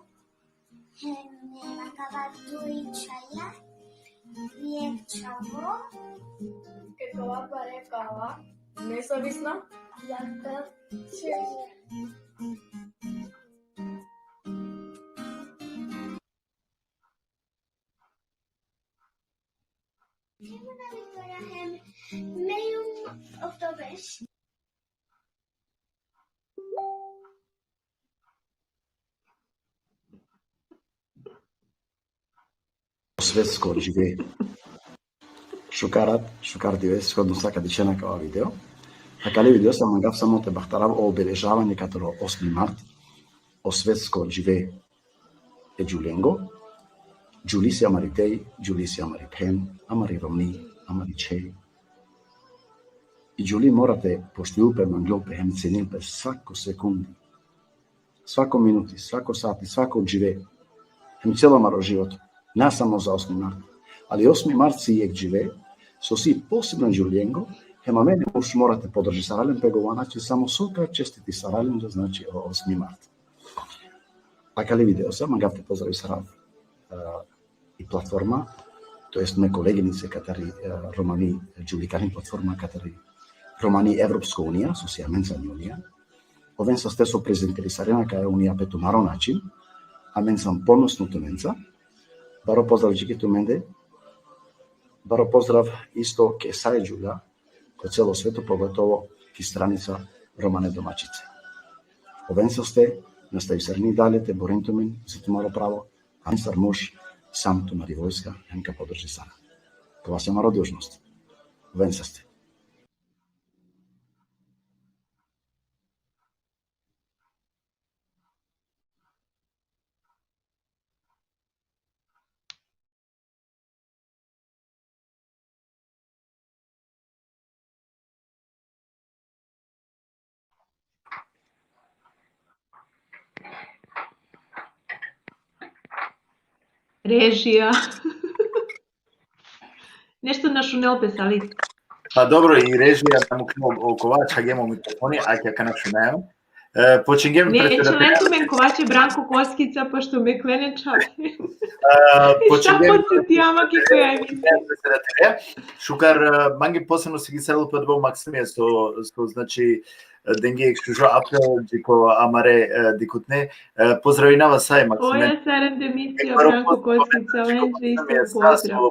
Hem me mangava duj čhaja, jekh čhavo. Kekova bare kava, nezavisna. Jaka čhaja. Hem Viktoria hem Mejum Oktoberš. Svetsko žive. Šukar rat, šukar dives, shodno sa ka dičhen akava video. Akale video sa mangav samo te bahterav o obeležavanje kataro osmi mart, o svetsko džive e džulengo. Džuli si amari tej, džuli si amari phen, amari romni, amari čhej. I džuli mora te poštujol pe, mangljol pe hem cenil pe svako sekundi, svako minuti, svako sati, svako džive, hem celo amaro životo. Na samo za osmi mart. Ali osmi mart si jek džive so si posebno džulengo, hem amen muž mora te podržisara len pe gova način, samo so ka čestitisara len, znači, o osmi mart. Akale video sa mangav te pozdravisarav, e, i platforma, to jest me koleginice katari, e, romani, džulikarni platforma katari romani Evropsko unija, so si amenca unija. Oven saste so prezentirisarena akaja unija pe tumaro način, amen sam ponosno tumenca. Baro pozdrav džike tumende, baro pozdrav isto ki sa e džuvlja ko celo sveto, pogotovo ki stranica romane domaćice. Oven saste, nastavisarinen dalje te boren tumen za tumaro pravo, amen sar muž sam tumari vojska, amen ka podržisara. Kova si amaro dužnost. Oven saste. Režija. Nešto na šunel pe, Sali. Pa dobro, i režija da mukne o, okova, čhagjem o mikrofoni, a kaj ka na šunaja. E, počingjem. Ne, predsedatelja. Čulen tumen kovače Branko Koskica, pošto me klene čhave. A, počingjem. Šta počutijama ki koja emisija? Šukar, e, mange posebno si gi sarel pe odova o Maksimija so, so, znači, denge jek šužo apel, džiko amare, e, dikhutne, e, pozdravinava sa e Maksime. Oja, saren de misija, Branko Koskica, lenđe isto pozdrav.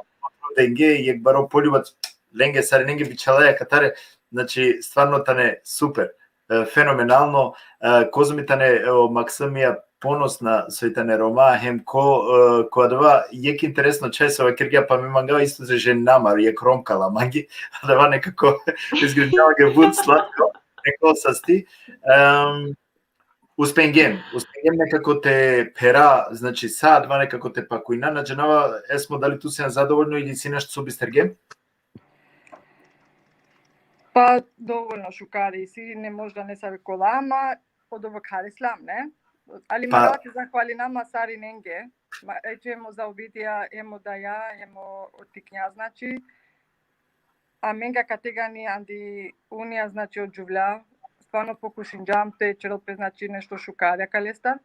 Denge, jek baro poljubac, lenge, sarinenge bičhalaja katare, znači, stvarno tane super, e, fenomenalno, e, kozom i tane, e, o Maksimija ponosna soj tane Roma, hem ko, e, ko adava jek interesno čhaj so vakergja, pa me mangava isto te ženinav amar jek Romka la mangi, adava nekako izgledinela but slatko, nekako sasti. Em, uspengjem, uspengjem nekako te phera, znači sa adava nekako te pakujna, na džanava, Esmo, dali tu sian zadovoljno ili si nešto so bistergjem? Pa, dovoljno šukar isi, ne možda nesave kola, ama odova kharislam, ne? Ali pa, mora te zahvalinama sarinenge, ma, e, hem o Zaubidija, hem o daja, hem o tiknja, znači, amenga ka tegani andi unija, znači, o džuvlja, stvarno pokušinđam te ćerel pe, znači, nešto šukar akalestar.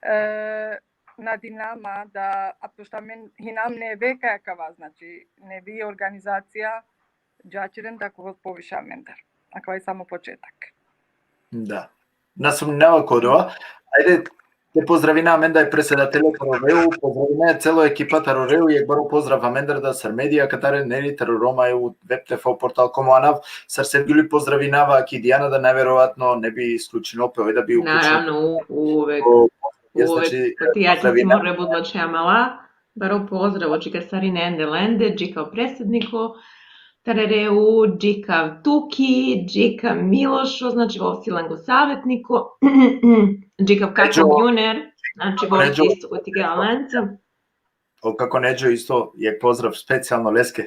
E, nadinama da, a pošto amen hinam neve kaj akava, znači, nevi organizacija, džaćeren da kova poviše amendar. Akava i samo početak. Da. Na sumninava ko odova. Ajde, te pozdravina amendar e predsedatelja taro Reu, pozdravina e celo ekipa taro Reu, jek baro pozdrav amendar da sar medija katare, neli, taro Roma e u Web T V portal komo anav, sar Sergjuli pozdravinava, ki Dijana da najverovatno ne bi isključinol pe, oj da bi uključinol. Naravno, u-, uvek. O, uvek, znači, ti ja pozdravina. Ti si more budlače amala, baro pozdrav, džika sarinende lende, džika o predsedniko, taro Reu, džika Tuki, džika Milošo, znači, ov si lengo savetniko, džika kako Ređo. Juner, znači, ov Ređo. Isto ko tike alenca. O, kako Neđo isto, jek pozdrav specijalno leske,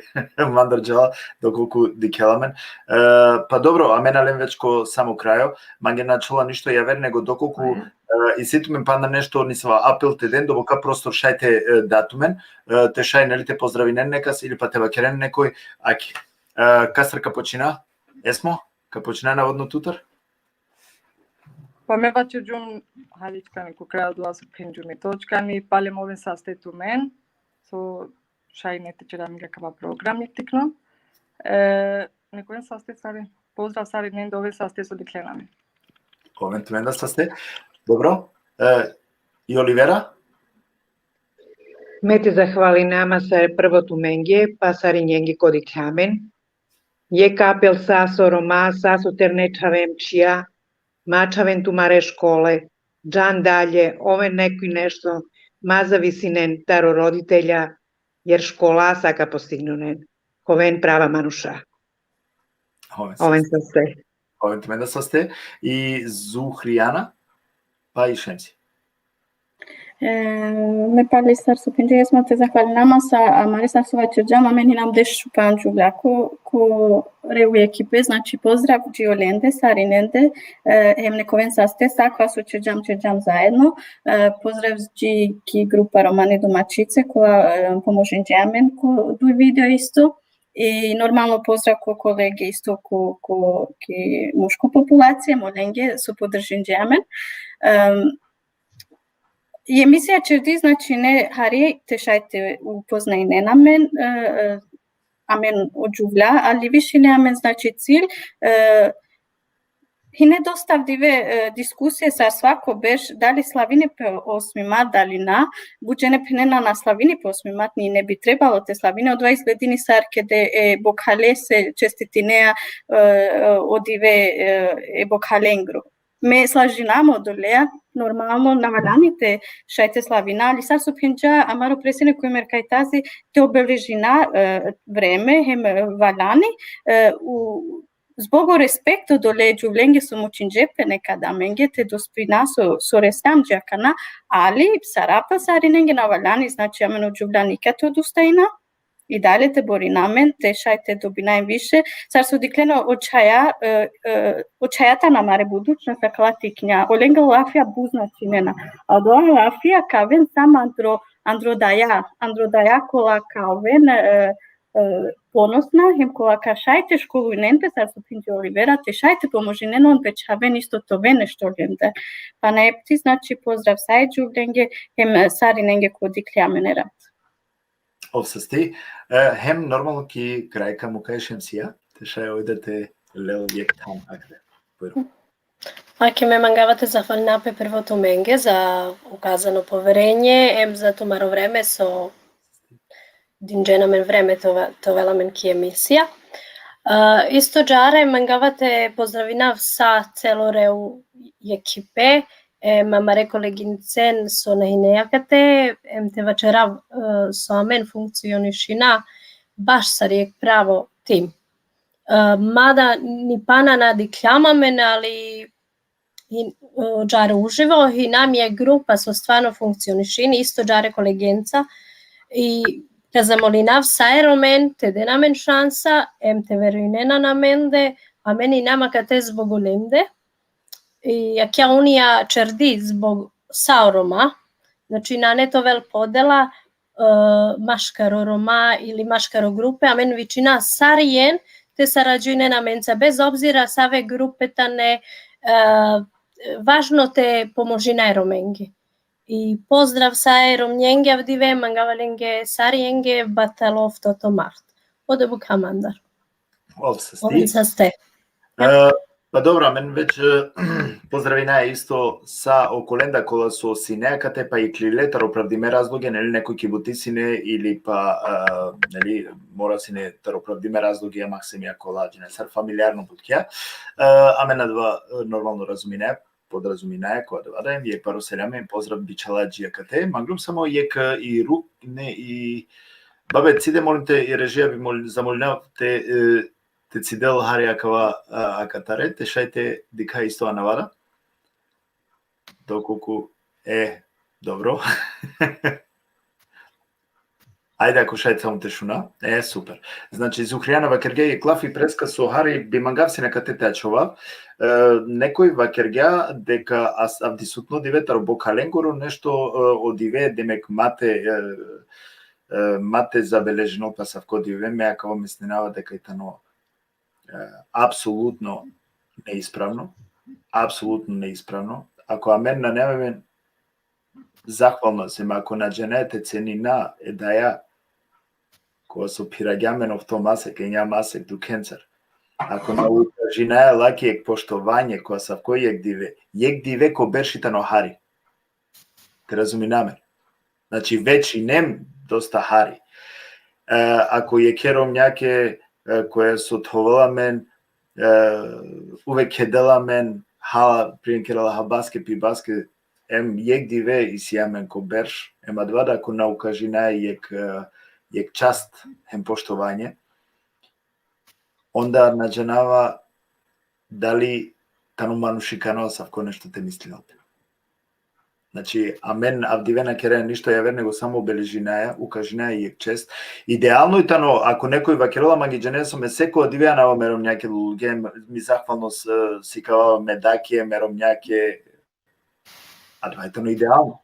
mandar džala, dokolku dikhela amen. E, pa dobro, amen alen već ko samo krajo, mange na ačhola ništo javer, nego dokolku, e, isi tumen panda nešto, nisava apel te den, doboka prostor šaj te, e, da tumen, e, te šaj, neli, te pozdravinen nekas ili pa te vakeren nekoj, aki. E, kastar ka počina? Esmo, ka počina navodno tutar? Pa me vaćerđum, haličkani ko krajo, dova so phenđum i točkani, palem oven saste tumen, so šaj ne te ćera amenge kava program tikno. E, nek oven saste sare, pozdrav sarinende, oven saste so dikhlen amen. Oven tumenda saste. Dobro. E, i Olivera? Me te zahvalinama sar prvo tumenge, pa sarinenge ko dikhle amen. Jek apel sa so Roma, sa so terne čhave em čhija, ma čhaven tumare škole, džan dalje, oven nekoj nešto, ma zavisinen taro roditelja, jer škola sa ka postignunen. ka oven prava manuša. Oven Oven saste. saste. Oven tumenda saste. I Zuhrijana, pa i Šemsi. E, me pali sar so pindžesma te zahvalinama sa, amare sar so vaćerđam, amen hinam deš u pandž džuvlja ko, ko re u ekipe, znači pozdrav dži olende, sarinende, e, hem nek oven saste, sa kova so ćerđam, ćerđam zajedno, e, pozdrav dži ki grupa Romane domaćice, koja, e, pomožinđe amen ko duj video isto, i normalno pozdrav ko kolege isto ko, ko, ki muško populacija, molenge so podržinđe amen. Em, i emisija ćerdi, znači, ne hari te šaj te upoznajnen amen, e, e, amen o džuvlja, ali više ne amen, znači, cilj, e, hine dosta avdive, e, diskusije sar svako berš, dali slavini pe osmi mart, dali na, but džene phenena na slavini pe osmi mart, ni ne bi trebalo te slavini, odova izgledini sar kede e bokhalese čestitinea, e, e, o dive, e, e bokhalengro. Me slažinama odoleja, normalno, na valjani te šaj te slavina, ali sar so phenđa amaro predsednik Muamer Kajtazi, te obeležina, e, vreme, hem, e, valjani, e, u, zbog o respekt odole džuvlenge so mučinđe pe nekad amenge, te dospina so, so restam dži akana, ali sarapa sarinenge na valjani, znači, amen o džuvlja nikad te odustajina, i dalje te borina amen, te šaj te dobina hem više. Sar so dikhlen o čhaja, e, e, o čhaja tane amare budućnost, akala tiknja, olenga lafija but značinena. A odola lafija ka aven samo andro, andro daja, andro daja kola ka oven, e, e, ponosna, hem kola ka šaj te školujnen pe, sar so phenđe Olivera, te šaj te pomožinen on pe čhaven isto te oven nešto lende. Pa na epti, znači, pozdrav sa e džuvlenge, hem, e, sarinenge ko dikhle amen erat. Ov saste, e, hem normalno ki kraj ka muka e Šemsija, te šaj oj da te lel jekh than akate. Bujrum. Ake me mangava te zahvalinav pe prvo tumenge za ukazano poverenje, em za tumaro vreme so dinđena amen vreme te ova-, te ovel amen ki emisija. E, isto džare mangava te pozdravinav sa celo re u ekipe, em amare koleginicen so na hine akate, em te vaćerav, e, so amen funkcionišina baš sar jekh pravo tim. E, mada ni pana na dikhljam amen, ali hin-, e, džare uživo, hinam jekh grupa so stvarno funkcionišini, isto džare kolegenca, i ka zamolinav sa e Romen te den amen šansa, em te verujnen amende, amen hinam akate zbog olende, i akija unija čerdi zbog sa o Roma, znači nane te ovel podela, e, maškaro Roma ili maškaro grupe, amen vičina sar jen te sarađujnen amenca, bez obzira save grupe tane, e, važno te pomožina e Romenge. I pozdrav sa e Romnjenge avdive, mangava lenge sar jenge batalo oftoto mart. Ode bukha mandar. Ov saste. Ov saste. E, pa dobro, amen već, e, pozdravinaja isto sa okolenda kola so sine akate, pa iklile taro opravdime razloge, neli, nekoj ki buti sine ili pa, e, neli, mora sine taro opravdime razloge, a maksimi akola džene sar familijarno butkja. E, amen adava, e, normalno razuminaja, podrazuminaja ko adava da, em jekh baro selam, em pozdrav bičhala dži akate. Mangljum samo jekh, e, i ru-, ne, i babe, cide, molim te, i režija bi mol-, zamolinav te, e, te cidel hari akava, a, akatare, te šaj te dikha isto anavara. Dokolku, e, dobro. Ajde, ako šaj samo te šuna. E, super. Znači, Zuhrijana vakergja jekh lafi preska so hari bi mangav sine akate te ačhovav. E, nekoj vakergja deka as-, avdisutno dive taro bokhalengoro nešto, e, o dive, demek, ma te, e, e, ma te zabeležinol pe asavko dive, me akava mislinava deka i tano, e, apsolutno neispravno, apsolutno neispravno. Ako amen nane amen zahvalna, sem ako na džanaja te cenina e daja, kova so phiragja amen ofto masek, enja masek dukhencar. Ako na ukažinaja lake jekh poštovanje ko asavko jekh dive, jekh dive ko berš i tano hari. Te razumina amen. Znači, već inem dosta hari. E, ako jekhe romnjake, e, koja so thovela amen, e, uvek kedela amen, hala, primer kerela habaske, pibaske, em jekh dive isi amen ko berš, em adava da ako na ukažinaja jekh, e, jekh čast hem poštovanje, onda na džanava dali tano manušikano asavko nešto te mislinel pe. Znači, amen avdive na keraja ništo javer, nego samo obeležinaja, ukažinaja jekh čest. Idealno i tano, ako nekoj vakerela, mange džane so me seko dive anava me romnjake lulge, mi zahvalno s-, sikava me dake, me romnjake. Adava i tano idealno.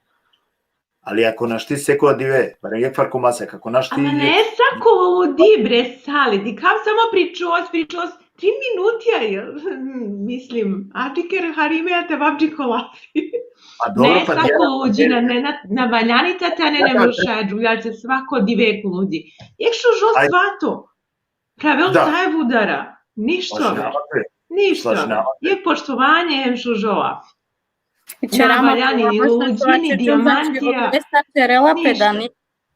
Ali ako našti seko dive, barem jekh far ko masek, ako našti... Ama ne sako ludi, bre, Sali, dikhav samo pričos, pričos, tri minutija, jel? Mislim, adžiker harime, a te vav dži ko lafi. Pa dobro, ne pa sako ludi, na, ne, na, na valjani te, te ne, ne muša, džuvlja te svako dive ko ludi. Jekh šužo svato. Pravel taj vudara. Ništo već. Ništo. Jekh poštovanje, hem šužo lafi. Ćerama, valjani, ni luđini, dijamantija, ništo. Ćerela pe da ni-,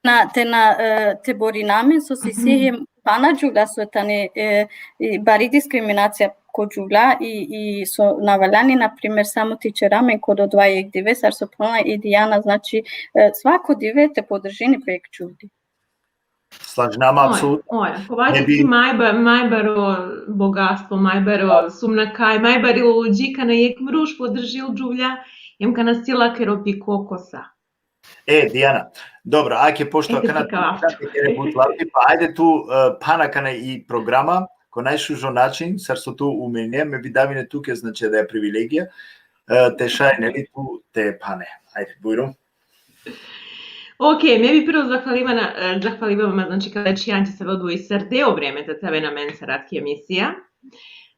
na, te na, e, te borina amen so si si hem pana džuvlja so tane, e, i bari diskriminacija ko džuvlja i, i so na valjani, na primer, samo ti ćera amen ko dodva jekh dive, sar so pana i Dijana, znači, e, svako dive te podržini pe jekh džuvli. Slažinama, apsolutno. Oja, kova si majba-, majbaro bogatstvo, majbaro sumnakaj, majbari luđi, kana jekh mruš podržil džuvlja, hem kana si lakero pi kokosa. E, Dijana, dobro, ake, pošto akana te kere but lafi, pa ajde tu, e, pana kana i programa, ko najšužo način, sar so tu umenine, me bi davine tuke, znači, da je privilegija, e, te šaj, neli, tu te pane. Ajde, bujrum. Okej, me bi prvo zahvalima na, e, zahvalima, znači, kale čhijanđe save odvojisarde o vreme te aven amen sar arakhi emisija.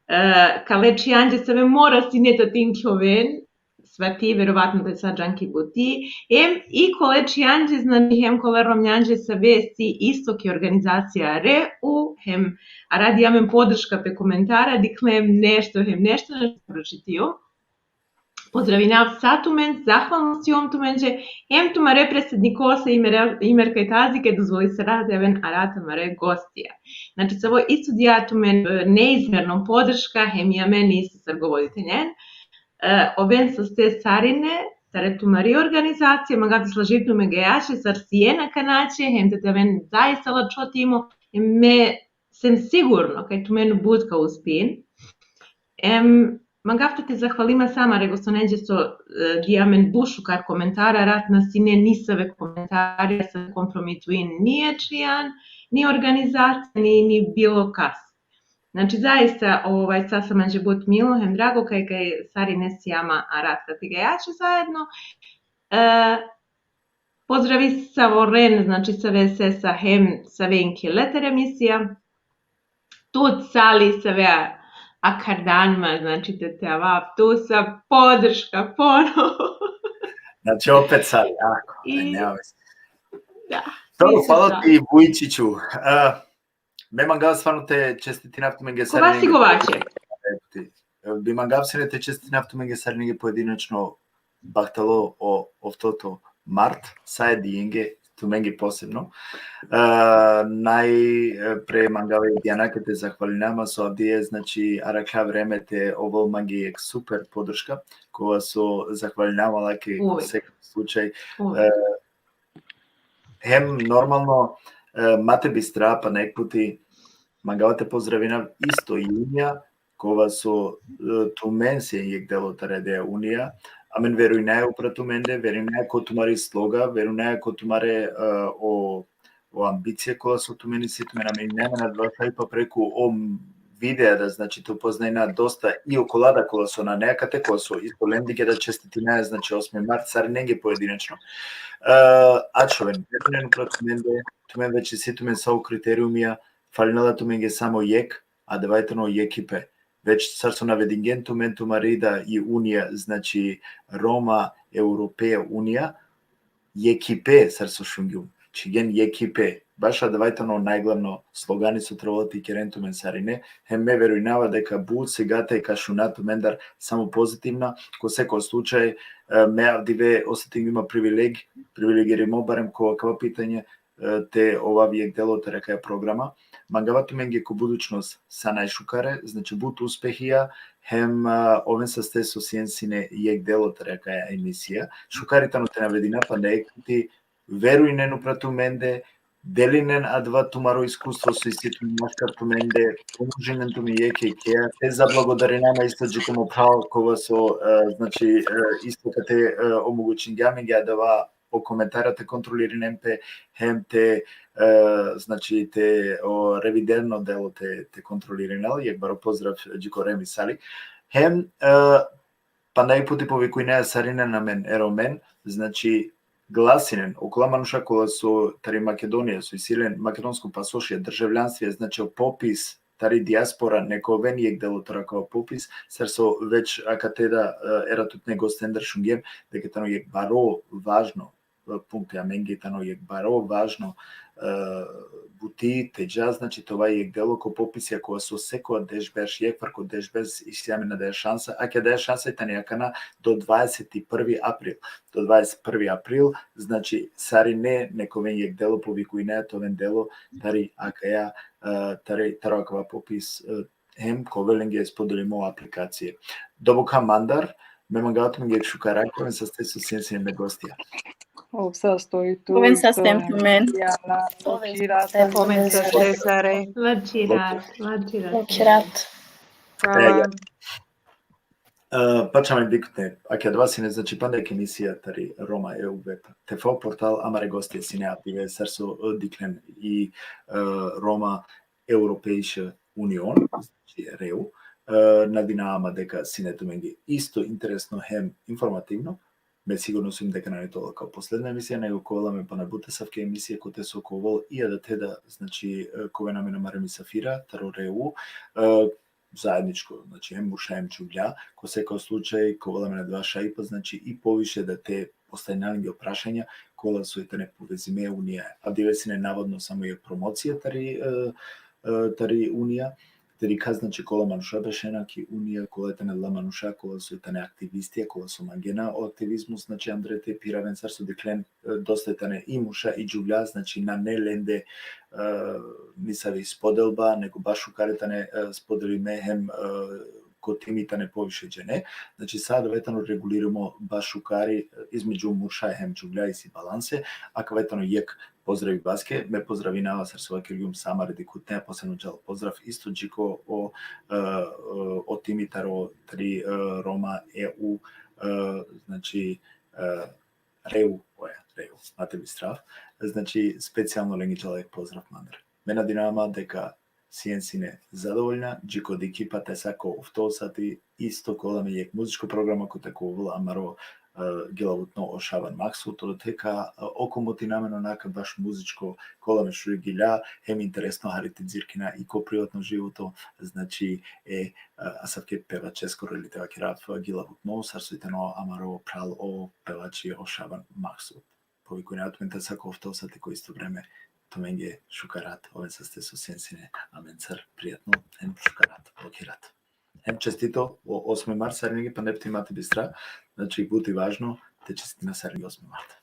E, kale čhijanđe save mora sine te tinkloven, svati, verovatno da sa džanki buti, hem i kole čhijanđe, znači, hem kole romnjanđe save si isto ki organizacija R U, hem aradija amen podrška pe komentara, dikhlem nešto, hem nešto, nešto pročitio. Pozdravinav sa tumen, zahvalno siom tumenđe, hem tumare predsednikose Imer-, Imerka Tazi, ke dozvolisara te aven arat amare gostija. Znači, savo isto dija tumen, e, neizmerno podrška, hem i amen isto sar go voditeljen. E, oven saste sarine, tari tumari organizacija, mangava te slažin tumenge jače, sar sien akanaće, hem te aven zaista lačho timo, hem me sem sigurno, kaj tumen but ka uspin. Em, mangav te zahvalima sa amare gostonenđe so, e, dija amen but šukar komentara, rat na sine nisave komentari, sa kompromituin ni e čhijan, ni organizacija, ni, ni bilo kas. Znači, zaista, ovaj, sa sa amenđe but milo, hem drago, kaj, kaj sarine sijama arat ka te gajače zajedno. E, Pozdravi savoren, znači, save sesa hem savenki leter emisija. Tut, Sali, save a-, akardan ma, znači, te, te avav tu sa podrška ponovo. Znači, opet Sali, ako, i, nema veze. Da. Dobro, hvala ti, Vujčiću. E, Me mangav stvarno te čestitinav tumenge sarine. Kova si govaće? Bi mangav sine te čestitinav tumenge sarinenge pojedinačno bahtalo o, oftoto mart, sa e dijenge, tumenge posebno. E, naj, e, pre mangava e Dijanake te zahvalinama so avdive, znači, arakhla vreme te ovel mange jekh super podrška, kova so zahvalinama lake ko sek slučaj. Uvek. E, Hem, normalno, e, ma te bistra, pana jekh puti, mangava te pozdravinav isto i Unija, kova so, e, tumen sien jekh delo tari e Unija, amen verujnaja upra tumende, verujnaja ko tumari sloga, verujnaja ko tumare, e, o, o ambicija kola so tumen isi, tumen amen, amen adava šaj pa preku o videa da, znači, te upoznajna dosta i okola da kola so nane akate, kola so isto lendinge da čestitinaja, znači, osmi mart, sarinenge pojedinačno. E, ačhoven, verujnen upra tumende, tumen već isi tumen sa o kriteriumija, falinela tumenge samo jekh, adava tano jekhipe. Već sar so navedingen tumen tumari da i Unija, znači, Roma Europeja Unija, jekhipe, sar so šungjum. Čhigen jekhipe. Baš adava tano najglavno slogani so trebela te ikeren tumen sarine. Hem me verujnava deka but sigate ka šuna tumendar samo pozitivna. Ko seko slučaj, e, me avdive osetingjum ma privileg-, privilegirimo barem ko akava pitanje, e, te ovav jekh delo tari akaja programa. Mangava tumenge ko budućnost sa najšukare, znači, but uspehija, hem, e, oven saste so sien sine jekh delo tari akaja emisija. Šukar i tano te navedina, panda jekh puti verujnen upra tumende, delinen adava tumaro iskustvo so isi tumen maškar, tumende, pomožinen tumen jekh jekheja. Te zablagodarinama isto dži ko mo phral, kova so, e, znači, e, isto kate, e, omogučingja amenge adava o komentara te kontrolirinen pe, hem te, e, znači, te o reviderno delo te, te kontrolirinel, jekh baro pozdrav dži ko Remi Sali. Hem, e, panda jekh puti povikujnaja, sarinen amen e Romen, znači, glasinen okola manuša kola so tari Makedonija, so isi len makedonsko pasošje, državljanstvo, znači, o popis tari dijaspora, neka oven jekh delo taro akava popis, sar so već akate da, e, era tutne gostendar šungjem, deka tano jekh baro važno, e, punkti amenge, tano jekh baro važno, e, buti te dža, znači, te ova jekh delo ko popisija kova so sekova deš berš, jekh far ko deš berš isi amen adaja šansa, a ki adaja šansa i tani akana do dvadeset prvi april. Do dvadeset prvi april, znači, sarine neka oven jekh delo, povikujnaja te oven delo tari akaja, e, tari, taro akava popis, e, hem ka ovel lenge spodelimo aplikacije. Doboka mandar, me mangava tumenge jekh šukar rakhi, oven saste so sien sine me gostija. Ov sasto i tu, oven saste tumen. Jana, oven saste, oven saste sare. Lačhi rat, lačhi rat. Lačhi rat. E, ja. E, pa čamen dikhutne, ake adava sine, znači, panda jekh emisija tari Roma E U web T V portal, amare gostija sine aktive, sar so, e, dikhlen i, e, Roma Europäische Union, znači, R E U. E, nadinama deka sine tumenge isto interesno hem informativno. Me sigurno sijum deka nane to ka posledna emisija, nego ka ovel amen pana but asavke emisije kote so ka ovel i adate da, znači, e, ka oven amen amare misafira taro R E U, e, zajedničko, znači, hem murša hem džuvlja, ko sekova slučaj, ka ovel amen adava šajipa, znači, i poviše da te postavina lenge o prašanja, kola so i tane povezime e Unija. Avdive sine navodno samo jekh promocija tari, e, e, tari Unija, te dikha, znači, kola manuša bešena ki Unija, kola i tane adala manuša, kola so i tane aktivistija, kola so mangena o aktivizmo, znači, andre te phiraven, sar so dikhlen, e, dosta i tane i murša i džuvlja, znači, nane lende, e, nisavi spodelba, nego baš šukar i tane, e, spodelime hem, e, ko timi tane poviše džene. Znači, sa adava tano regulirimo baš šukari, e, između murša hem džuvlja, isi balanse, akava tano jekh pozdravi baske, me pozdravinava sar so vakergjum sa amare dikhutne, posebno džal pozdrav isto dži ko o, e, e, o timi taro, tari, e, Roma E U, e, znači, e, R E U, oja, R E U, ma te bistrav. Znači, specijalno lenge džala jekh pozdrav mandar. Me nadinama deka sien sine zadovoljna, dži ko dikhipa te sa ko ofto sati, isto ka ovel amen jekh muzičko programa kote ka ovel amaro, e, gilavutno o Šaban Maksut, odote ka, e, okomotina amen onaka baš muzičko, ka ovel amen šuži gilja, hem interesno hari te dzirkina i ko privatno životo, znači, e, e, asavke pevačeskoro ili te vakerav gilavutno, sar so i tano amaro phral o pevači o Šaban Maksut. Povikujnav tumen te sa ko ofto sati ko isto vreme, tumenge šukar rat, oven saste so sien sine amencar, prijatno, hem šukar rat, okej rat. Hem čestito o osmi mart sarinenge, panda jekh puti ma te bistra, znači, but i važno te čestitina sarinenge osmi mart.